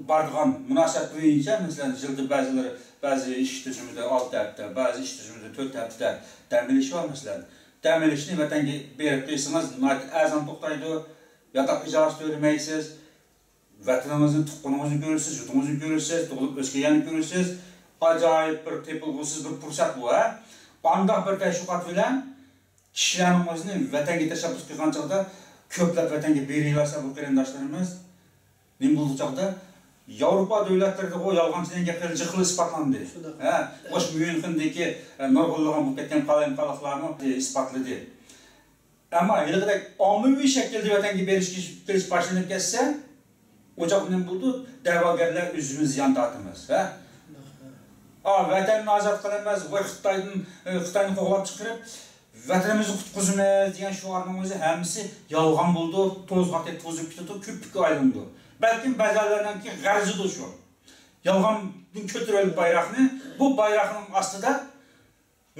بارىدىغان مۇناسىۋەت بويىچە، مەسىلەن، يىلدا بەزىلىرى، بەزى ئىش تۈزۈمىدە ئالتە ھەپتە، بەزى ئىش تۈزۈمىدە تۆت ھەپتە دەم ئېلىش بار، مەسىلەن. دەم ئېلىشنى ۋەتەنگە بېرىپ قىلسىڭىز، ناھايىتى ئەرزان توختايدۇ، ياتاق ئىجارىسى تۆلىمەيسىز. ۋەتىنىڭىزنى، تۇغقىنىڭىزنى كۆرىسىز، يۇرتىڭىزنى كۆرىسىز، تۇغۇلۇپ ئۆسكەن يەرنى كۆرىسىز. ئاجايىپ بىر تېپىلغۇسىز بىر پۇرسەت بۇ، ھە؟ ئانداق بىر تەشۋىقات بىلەن كىشىلەرنىڭ ئۆزىنى ۋەتەنگە تەشەببۇس قىلغان چاغدا كۆپلەپ ۋەتەنگە بېرىۋەرسە بۇ قېرىنداشلىرىمىز نېمە بولدى چاغدا؟ ياۋروپا دۆلەتلىرىدىغۇ يالغانچى دېگەن گەپ خېلى جىق خىل ئىسپاتلاندى. شۇنداق. ھە؟ مۇشۇ ميۇنخېندىكى، ئە، نۇرغۇنلىغان بولۇپ كەتكەن قالايمىقانلىقلارمۇ ئىسپاتلىدى. ئەمما ھېلىقىدەك ئاممىۋى شەكىلدە ۋەتەنگە بېرىش كېلىش باشلىنىپ كەتسە، ئوچاق نېمە بولىدۇ؟ دەۋاگەرلەر ئۆزىمىز زىيان تارتىمىز، ھە؟ ئا، ۋەتەننى ئازاد قىلىمىز، ۋاي خىتايدىن، ئى، خىتاينى قوغلاپ چىقىرىپ، ۋەتىنىمىزنى قۇتقۇزىمىز دېگەن شوئارنىڭ ئۆزى ھەممىسى يالغان بولىدۇ، توزغاقتەك توزۇپ كېتىدۇ، كۆپۈككە ئايلىنىدۇ. بەلكىم بەزىلەرنىڭكى غەرىزىدۇ شۇ. يالغاندىن كۆتۈرۈۋېلىپ بايراقنى، بۇ بايراقنىڭ ئاستىدا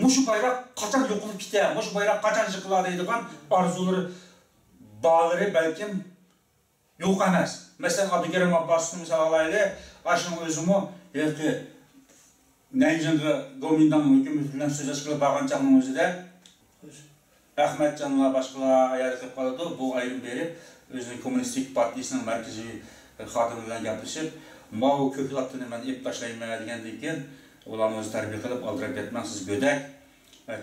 مۇشۇ بايراق قاچان يوقىلىپ كېتە، مۇشۇ بايراق قاچان يىقىلا دەيدىغان ئارزۇلىرى، بالىلىرى بەلكىم يوق ئەمەس. مەسىلەن، ئابدۇكېرىم ئابباسنى مىسال ئالايلى، ئاشۇنىڭ ئۆزىمۇ ھېلىقى نەنجىڭغا گومىنداڭ ھۆكۈمىتى بىلەن سۆزلەشكىلى بارغان چاغنىڭ ئۆزىدە، ئەخمەتجانلار، باشقىلار ئاياغ قېلىپ قالىدۇ. بۇ ئايرىم بېرىپ، ئۆزىنىڭ كوممۇنىستىك پارتىيىسىنىڭ مەركىزىي خادىمى بىلەن گەپلىشىپ، ماۋۇ كۆك لاتتىنى مەن ئېلىپ تاشلايمەن دېگەندىن كېيىن، ئۇلارنى ئۆزى تەربىيە قىلىپ، ئالدىراپ كەتمەڭ، سىز گۆدەك.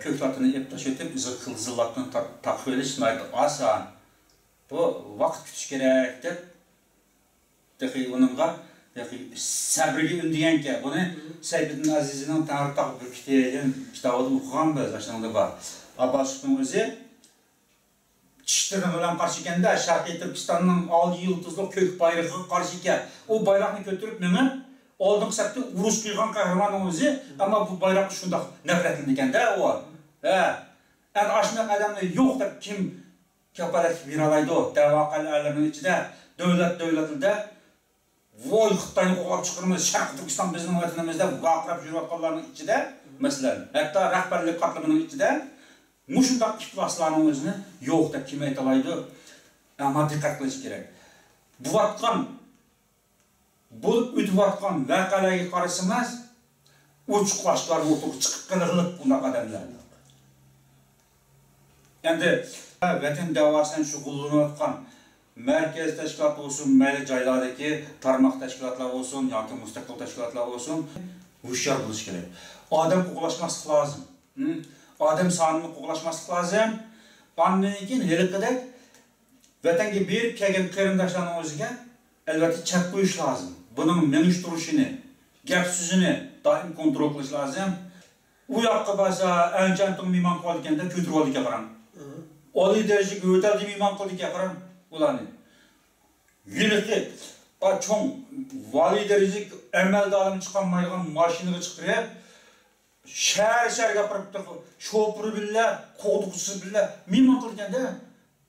كۆك لاتتىنى ئېلىپ تاشلىۋېتىپ، قىزىل لاتتىنى تا-، تاقىۋېلىش ناھايىتى ئاسان. بۇ ۋاقىت كۈتۈش كېرەك دەپ، تېخى ئۇنىڭغا تېخى سەبرىگە ئۈندىگەنكەن. بۇنى سەيپىدىن ئەزىزىنىڭ تەڭرىتاغ بۈركۈتى دېگەن كىتابىدا ئوقۇغان بىز، ئاشۇنىڭدا بار. ئابباسنىڭ ئۆزى چىشتىرىڭ بىلەن قارشى ئىكەندە، شەرقىي تۈركىستاننىڭ ئالتە يۇلتۇزلۇق كۆك بايرىقىغا قارشى ئىكەن. ئۇ بايراقنى كۆتۈرۈپ مېڭىپ، ئالدىنقى سەپتە ئۇرۇش قىلغان قەھرىماننىڭ ئۆزى، ئەمما بۇ بايراققا شۇنداق نەپرەتلىنىدىكەندە ئۇ. ھە. ئەنە ئاشۇنداق ئادەمنى يوق دەپ كىم كاپالەتلىك بېرەلەيدۇ؟ دەۋا قەلئەلىرىنىڭ ئىچىدە، دۆلەت دۆلەتلىدە، ۋوي خىتاينى قوغلاپ چىقىرىمىز، شەرقىي تۈركىستان بىزنىڭ ۋەتىنىمىز دەپ ۋارقىراپ يۈرۈۋاتقانلارنىڭ ئىچىدە، مەسىلەن، ھەتتا رەھبەرلىك قاتلىمىنىڭ ئىچىدە مۇشۇنداق ئىپلاسلارنىڭ ئۆزىنى يوق دەپ كىم ئېيتالايدۇ؟ ئەمما دىققەت قىلىش كېرەك. بولۇۋاتقان، بولۇپ ئۆتۈۋاتقان ۋەقەلەرگە قارىسىڭىز، ئوچۇق ئاشكارا ئوتتۇرىغا چىقىپ قېلىغلىق بۇنداق ئادەملەر. ئەمدى ۋەتەن دەۋاسى بىلەن شۇغۇللىنىۋاتقان مەركەز تەشكىلات بولسۇن، مەيلى جايلاردىكى تارماق تەشكىلاتلار بولسۇن ياكى مۇستەقىل تەشكىلاتلار بولسۇن، ھوشيار بولۇش كېرەك. ئادەم قوغلاشماسلىق لازىم. ھە؟ ئادەم سانىنى قوغلاشماسلىق لازىم. ئاندىن كېيىن ھېلىقىدەك ۋەتەنگە بېرىپ كەلگەن قېرىنداشلارنىڭ ئۆزىگە ئەلۋەتتە چەك قويۇش لازىم. بۇنىڭ مېڭىش تۇرۇشىنى، گەپ سۆزىنى دائىم كونترول قىلىش لازىم. ئۇ ياققا بارسا، ئەنچەنتۇڭ مېھمان قىلىدىكەندە، كۆتۈرۈۋالىدىكەن قاراڭ. ئالىي دەرىجىلىك ھوتەلدە مېھمان قىلىدىكەن قاراڭ ئۇلارنى. ھېلىقى، ئا، چوڭ ۋالىي دەرىجىلىك ئەمەلدارلىرىمۇ چىقالمايدىغان ماشىنىغا چىقىرىپ، شەھەر-شەھەرگە ئاپىرىپ، شوپۇرى بىللە، قوغدىغۇچىسى بىللە مېھمان قىلىدىكەندە.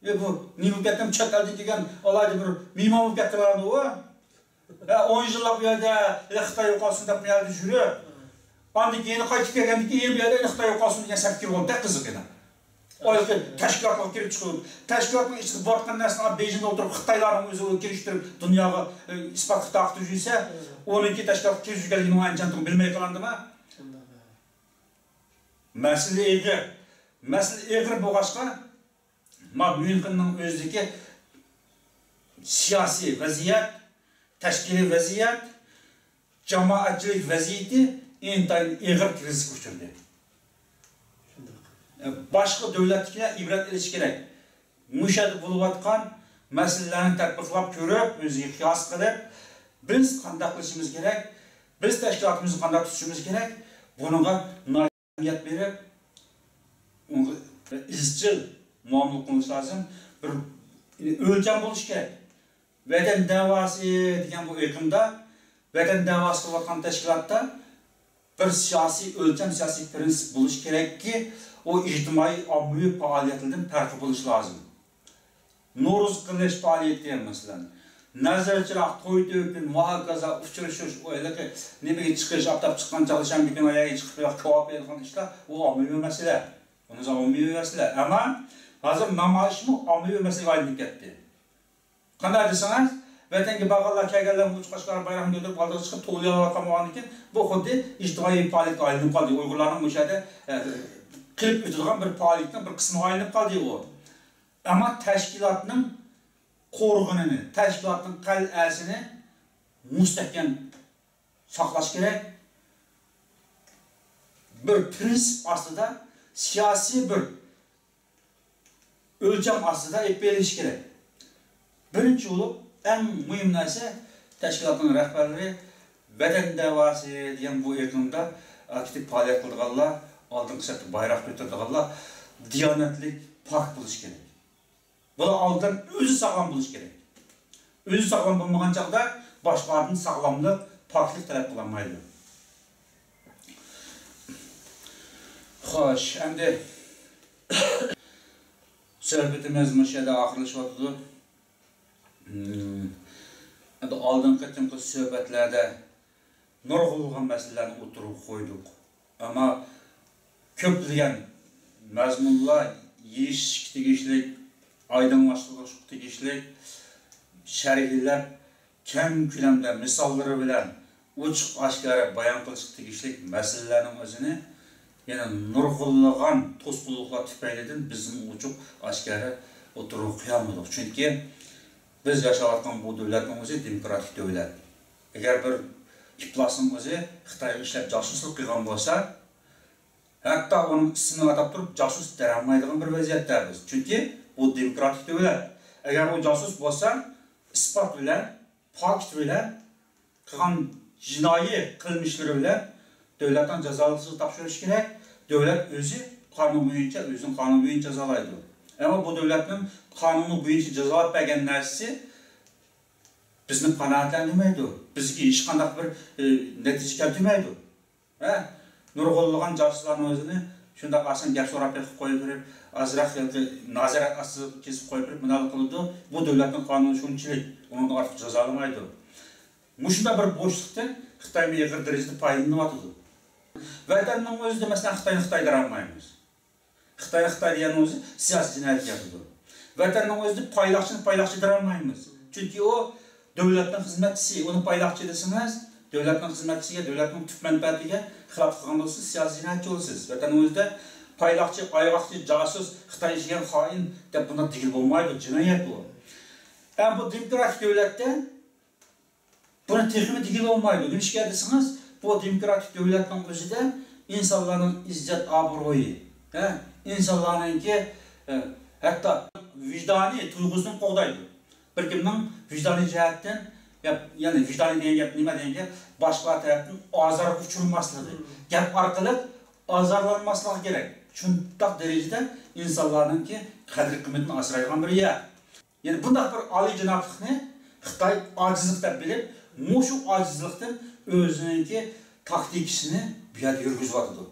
ئە، بۇ نېمە بولۇپ كەتتىم، چەت ئەلدىن كەلگەن ئالاھىدە بىر مېھمان بولۇپ كەتتىم ئۇ. ھە، ئون يىللاپ بۇ يەردە، ھېلى خىتاي يوقالسۇن دەپ بۇ يەردە يۈرۈپ، ئاندىن كېيىن قايتىپ كەلگەندىن كېيىن بۇ يەردە ھېلى خىتاي يوقالسۇن دېگەن سەپكە كىرىۋالدى، قىزىق يەنە. ئايىغى تەشكىلاتقا كىرىپ چىقىپ، تەشكىلاتنىڭ ئىچىدە بارغان نەرسىنى بېيجىڭدا ئولتۇرۇپ خىتايلارنىڭ ئۆزى كىرىشتۈرۈپ، دۇنياغا، ئى، ئىسپاتقا تارقىتىپ يۈرسە، ئۇنىڭكى تەشكىلاتقا كىرىپ يۈرگەنلىكىنى ئەنچەنتۇق بىلمەي قالامدىما؟ مەسىلە ئېغىر. مەسىلە ئېغىر بولغاچقا، ما ميۇنخېننىڭ ئۆزىدىكى سىياسىي ۋەزىيەت، تەشكىلىي ۋەزىيەت، جامائەتچىلىك ۋەزىيىتى ئىنتايىن ئېغىر كىرىزىسكە ئۇچرىدى. باشقا دۆلەتتىكىلەر ئىبرەت ئېلىشى كېرەك. مۇشۇ يەردە بولۇۋاتقان مەسىلىلەرنى تەتبىقلاپ كۆرۈپ، ئۆزىگە قىياس قىلىپ، بىز قانداق قىلىشىمىز كېرەك، بىز تەشكىلاتىمىزنى قانداق تۇتۇشىمىز كېرەك، بۇنىڭغا ئەھمىيەت بېرىپ، ئۇنىڭغا ئىزچىل مۇئامىلە قىلىش لازىم. بىر ئۆلچەم بولۇشى كېرەك. ۋەتەن دەۋاسى دېگەن بۇ ئېقىمدا، ۋەتەن دەۋاسى قىلىۋاتقان تەشكىلاتتا بىر سىياسىي ئۆلچەم، سىياسىي پىرىنسىپ بولۇشى كېرەككى، ئۇ ئىجتىمائىي، ئاممىۋى پائالىيەتلەردىن پەرقلىق بولۇشى لازىم. نورۇز قىلىش پائالىيىتى، مەسىلەن، نەزىر چىراغ، توي تۆكۈن ۋە ھاكازا ئۇچرىشىش، ئۇ ھېلىقى نېمىگە چىقىش، ئاپتاپ چىققان چاغدا شەنبە كۈنى ئاياغىغا چىقىپ كاۋاپ يەيدىغان ئىشلار، ئۇ ئاممىۋى مەسىلە. ئۇنىڭ ئاممىۋى مەسىلە. ئەمما ھازىر نامايىشمۇ ئاممىۋى مەسىلىگە ئايلىنىپ كەتتى. قانداق دېسىڭىز، ۋەتەنگە بارغانلار، كەلگەنلەر ئوچۇق ئاشكارا بايراقنى كۆتۈرۈپ ئالدىغا چىقىپ توۋلىيالايۋاتقان بولغاندىكىن، بۇ خۇددى ئىجتىمائىي پائالىيەتكە ئايلىنىپ قالدى. ئۇيغۇرلارنىڭ مۇشۇ يەردە، ئە، قىلىپ ئۆتىدىغان بىر پائالىيەتنىڭ بىر قىسمىغا ئايلىنىپ قالدى ئۇ. ئەمما تەشكىلاتنىڭ قورغىنىنى، تەشكىلاتنىڭ قەلئەسىنى مۇستەھكەم ساقلاش كېرەك. بىر پىرىنسىپ ئاستىدا، سىياسىي بىر ئۆلچەم ئاستىدا ئېلىپ بېرىلىشى كېرەك. بىرىنچى بولۇپ، ئەڭ مۇھىم نەرسە، تەشكىلاتنىڭ رەھبەرلىرى ۋەتەن دەۋاسى دېگەن بۇ ئېقىمدا ئاكتىپ پائالىيەت قىلىدىغانلار، ئالدىنقى سەپتە بايراق كۆتۈرىدىغانلار دىيانەتلىك، پاك بولۇشى كېرەك. بۇلار ئالدىن ئۆزى ساغلام بولۇشى كېرەك. ئۆزى ساغلام بولمىغان چاغدا باشقىلاردىن ساغلاملىق، پاكلىق تەلەپ قىلالمايدۇ. خوش، ئەمدى سۆھبىتىمىز مۇشۇ يەردە ئاخىرلىشىۋاتىدۇ. ھىم، ئەمدى ئالدىنقى قېتىمقى سۆھبەتلەردە نۇرغۇنلىغان مەسىلىلەرنى ئوتتۇرىغا قويدۇق. ئەمما كۆپلىگەن مەزمۇنلار يېشىشقا تېگىشلىك، ئايدىڭلاشتۇرۇشقا تېگىشلىك، شەرھلەپ، كەڭ كۆلەمدە مىساللىرى بىلەن ئوچۇق ئاشكارا بايان قىلىشقا تېگىشلىك مەسىلىلەرنىڭ ئۆزىنى يەنە نۇرغۇنلىغان توسقۇنلۇقلار تۈپەيلىدىن بىزمۇ ئوچۇق ئاشكارا ئوتتۇرىغا قويالمىدۇق. چۈنكى بىز ياشاۋاتقان بۇ دۆلەتنىڭ ئۆزى دېموكراتىك دۆلەت. ئەگەر بىر ئىپلاسنىڭ ئۆزى خىتايغا ئىشلەپ جاسۇسلۇق قىلغان بولسا، ھەتتا ئۇنىڭ ئىسمىنى ئاتاپ تۇرۇپ جاسۇس دەۋالمايدىغان بىر ۋەزىيەتتە بىز. چۈنكى بۇ دېموكراتىك دۆلەت. ئەگەر ئۇ جاسۇس بولسا، ئىسپات بىلەن، پاكىت بىلەن، قىلغان جىنايى قىلمىشلىرى بىلەن دۆلەتنىڭ جازالىقسىز تاپشۇرۇشى كېرەك. دۆلەت ئۆزى قانۇن بويىچە، ئۆزىنىڭ قانۇنى بويىچە جازالايدۇ. ئەمما بۇ دۆلەتنىڭ قانۇنى بويىچە جازالاپ بەرگەن نەرسىسى بىزنى قانائەتلەندۈرمەيدۇ. بىزگە ھېچقانداق بىر، ئى، نەتىجە كەلتۈرمەيدۇ. ھە؟ نۇرغۇنلىغان جاسۇسلارنىڭ ئۆزىنى شۇنداق ئاسان گەپ سوراپ بېقىپ قويۇپ بېرىپ، ئازراق ھېلىقى نازارەت ئاستىغا كېسىپ قويۇپ بېرىپ، مۇنداق قىلىدۇ. بۇ دۆلەتنىڭ قانۇنى شۇنچىلىك، ئۇنىڭدىن ئارتۇق جازالىمايدۇ. مۇشۇنداق بىر بوشلۇقتىن خىتاي ئېغىر دەرىجىدە پايدىلىنىۋاتىدۇ. ۋەتەننىڭ ئۆزىدە، مەسىلەن، خىتاينى خىتاي دېيەلمەيمىز. خىتاي خىتاي دېگەننىڭ ئۆزى سىياسىي جىنايەتكە كىرىدۇ. ۋەتەننىڭ ئۆزىدە پايلاقچىنى پايلاقچى دېيەلمەيمىز. چۈنكى ئۇ دۆلەتنىڭ خىزمەتچىسى، ئۇنى پايلاقچى دېسىڭىز، دۆلەتنىڭ خىزمەتچىسىگە، دۆلەتنىڭ تۈپ مەنپەئەتىگە خىلاپ قىلغان بولسىڭىز، سىياسىي جىنايەتچى بولىسىز. ۋەتەننىڭ ئۆزىدە پايلاقچى، ئايغاقچى، جاسۇس، خىتاي ئىشلىگەن خائىن دەپ بۇنداق دېگىلى بولمايدۇ، جىنايەت بۇ. ئەمما بۇ دېموكراتىك دۆلەتتە بۇنى تېخىمۇ دېگىلى بولمايدۇ. نېمىشقا دېسىڭىز، بۇ دېموكراتىك دۆلەتنىڭ ئۆزىدە ئىنسانلارنىڭ ئىززەت-ئابرۇيى، ھە، ئىنسانلارنىڭكى، ئە، ھەتتا ۋىجدانىي تۇيغۇسىنى قوغدايدۇ. بىر كىمنىڭ ۋىجدانىي جەھەتتىن، يا-، يەنى ۋىجدانىي دېگەن گەپ نېمە دېگەن گەپ؟ باشقىلار تەرەپتىن ئازارغا ئۇچرىماسلىقى، گەپ ئارقىلىق ئازارلانماسلىقى كېرەك. شۇنداق دەرىجىدە ئىنسانلارنىڭكى قەدىر-قىممىتىنى ئاسرايدىغان بىر يەر. يەنى بۇنداق بىر ئالىيجانابلىقنى خىتاي ئاجىزلىق دەپ بىلىپ، مۇشۇ ئاجىزلىقتىن ئۆزىنىڭكى تاكتىكىسىنى بۇ يەردە يۈرگۈزۈۋاتىدۇ.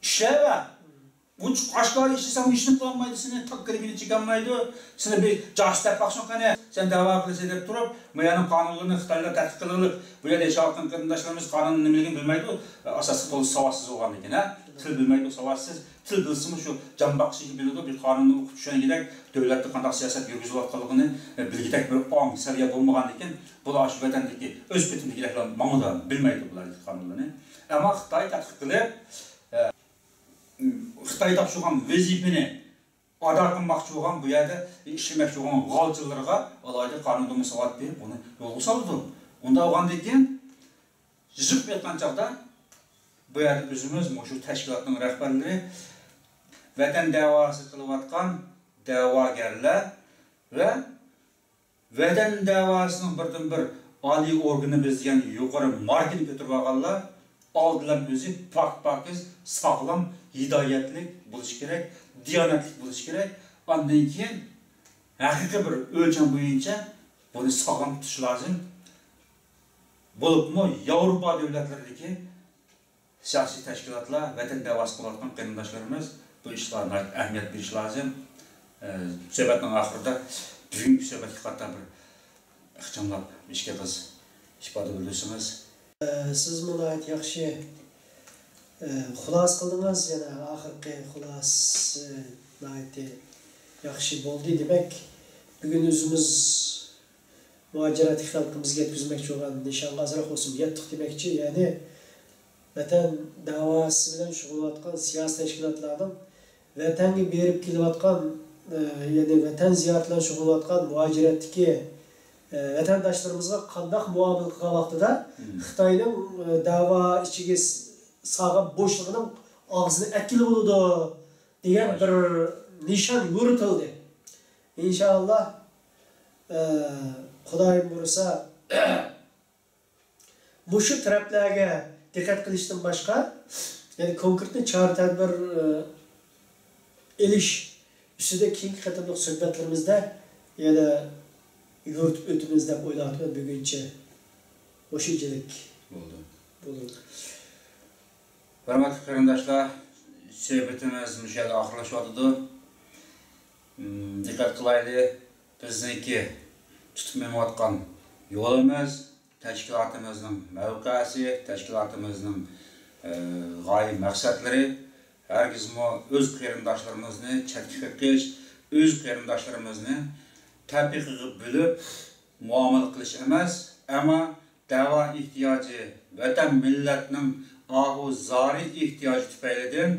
ئىشلەۋە! بۇنچە ئاشكارا ئىشلىسەڭ، ھېچنېمە قىلالمايدۇ، سېنى تاك كىرپىكىنى چېكەلمەيدۇ، سېنى بىر جاسۇس دەپ باقسۇن قېنى، سەن دەۋا قىلىسەن دەپ تۇرۇپ، بۇ يەرنىڭ قانۇنلىرىنى خىتايلار تەتقىق قىلغىلى، بۇ يەردە ياشاۋاتقان قېرىنداشلىرىمىز قانۇننىڭ نېمىلىكىنى بىلمەيدۇ، ئاساسلىق تولىسى ساۋاتسىز بولغاندىكىن، ھە؟ تىل بىلمەيدۇ، ساۋاتسىز. تىل بىلسىمۇ شۇ جان باققۇچىنى بىلىدۇ، بىر قانۇننى ئوقۇپ چۈشەنگۈدەك، دۆلەتتە قانداق سىياسەت يۈرگۈزۈلۈۋاتقانلىقىنى، ئە، بىلگۈدەك بىر ئاڭ، سەۋىيە بولمىغاندىكىن، بۇلار شۇ ۋەتەندىكى ئۆز پېتىمدىكىلەر بىلەن ماڭىدۇ، بىلمەيدۇ بۇلار قانۇنلارنى. ئەمما خىتاي تەتقىق قىلىپ، ئە، خىتاي تاپشۇرغان ۋەزىپىنى ئادا قىلماقچى بولغان، بۇ يەردە ئىشلىمەكچى بولغان غالچىلىرىغا ئالاھىدە قانۇندىن ساۋات بېرىپ، ئۇنى يولغا سالىدۇ. ئۇنداق بولغاندىكىن، يىغىپ ئېيتقان چاغدا، بۇ يەردە ئۆزىمىز مۇشۇ تەشكىلاتنىڭ رەھبەرلىرى، ۋەتەن دەۋاسى قىلىۋاتقان دەۋاگەرلەر ۋە ۋەتەن دەۋاسىنىڭ بىردىنبىر ئالىي ئورگىنى بىز دېگەن يۇقىرى ماركىنى كۆتۈرۈۋالغانلار ئالدى بىلەن ئۆزى پاك-پاكىز، ساغلام، ھىدايەتلىك بولۇشى كېرەك، دىيانەتلىك بولۇشى كېرەك. ئاندىن كېيىن ھەقىقىي بىر ئۆلچەم بويىچە بۇنى ساغلام تۇتۇش لازىم. بولۇپمۇ ياۋروپا دۆلەتلىرىدىكى سىياسىي تەشكىلاتلار، ۋەتەن دەۋاسى قىلىۋاتقان قېرىنداشلىرىمىز بۇ ئىشقا ناھايىتى ئەھمىيەت بېرىش لازىم. ئە، سۆھبەتنىڭ ئاخىرىدا بۈگۈنكى سۆھبەتكە قارىتا بىر ئىخچاملاپ ئىككى ئېغىز ئىپادە بىلدۈرسىڭىز. ئە، سىزمۇ ناھايىتى ياخشى، ئە، خۇلاسە قىلدىڭىز. يەنە ئاخىرقى خۇلاسىسى ناھايىتى ياخشى بولدى. دېمەك، بۈگۈن ئۆزىمىز مۇھاجىرەتتىكى خەلقىمىزگە يەتكۈزمەكچى بولغان نىشانغا ئازراق بولسىمۇ يەتتۇق دېمەكچى. يەنى ۋەتەن دەۋاسى بىلەن شۇغۇللىنىۋاتقان سىياسىي تەشكىلاتلارنىڭ ۋەتەنگە بېرىپ كېلىۋاتقان، ئە، يەنى ۋەتەن زىيارىتى بىلەن شۇغۇللىنىۋاتقان مۇھاجىرەتتىكى، ئە، ۋەتەنداشلىرىمىزغا قانداق مۇئامىلە قىلغان ۋاقتىدا خىتاينىڭ، ئە، دەۋا ئىچىگە س-، سالغان بوشلۇقىنىڭ ئاغزىنى ئەتكىلى بولىدۇ دېگەن بىر نىشان يورۇتۇلدى. ئىنشائاللا، ئە، خۇدايىم بۇيرۇسا، مۇشۇ تەرەپلەرگە دىققەت قىلىشتىن باشقا، يەنى كونكرېتنى چارە-تەدبىر، ئېلىش ئۈستىدە كېيىنكى قېتىملىق سۆھبەتلىرىمىزدە يەنە يورۇتۇپ ئۆتىمىز دەپ ئويلاۋاتىمەن بۈگۈنچە. مۇشۇنچىلىك بولدى. بولدى. ھۆرمەتلىك قېرىنداشلار، سۆھبىتىمىز مۇشۇ يەردە ئاخىرلىشىۋاتىدۇ. م، دىققەت قىلايلى، بىزنىڭكى تۇتۇپ مېڭىۋاتقان يولىمىز، تەشكىلاتىمىزنىڭ مەۋقەسى، تەشكىلاتىمىزنىڭ، ئە، غايە مەقسەتلىرى ھەرگىزمۇ ئۆز قېرىنداشلىرىمىزنى چەتكە قېقىش، ئۆز قېرىنداشلىرىمىزنى تەپرىقىگە بۆلۈپ مۇئامىلە قىلىش ئەمەس، ئەمما دەۋا ئېھتىياجى، ۋەتەن مىللەتنىڭ ئاھۇ زارى ئېھتىياجى تۈپەيلىدىن،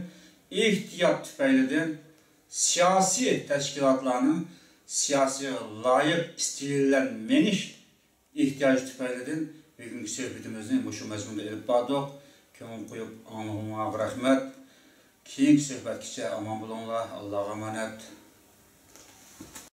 ئېھتىيات تۈپەيلىدىن سىياسىي تەشكىلاتلارنىڭ سىياسىيغا لايىق ئىستىل بىلەن مېڭىش ئېھتىياجى تۈپەيلىدىن بۈگۈنكى سۆھبىتىمىزنى مۇشۇ مەزمۇندا ئېلىپ باردۇق. كۆڭۈل قويۇپ ئاڭلىغىنىڭلارغا رەھمەت. كېيىنكى سۆھبەتكىچە ئامان بولۇڭلار. ئاللاغا ئامانەت.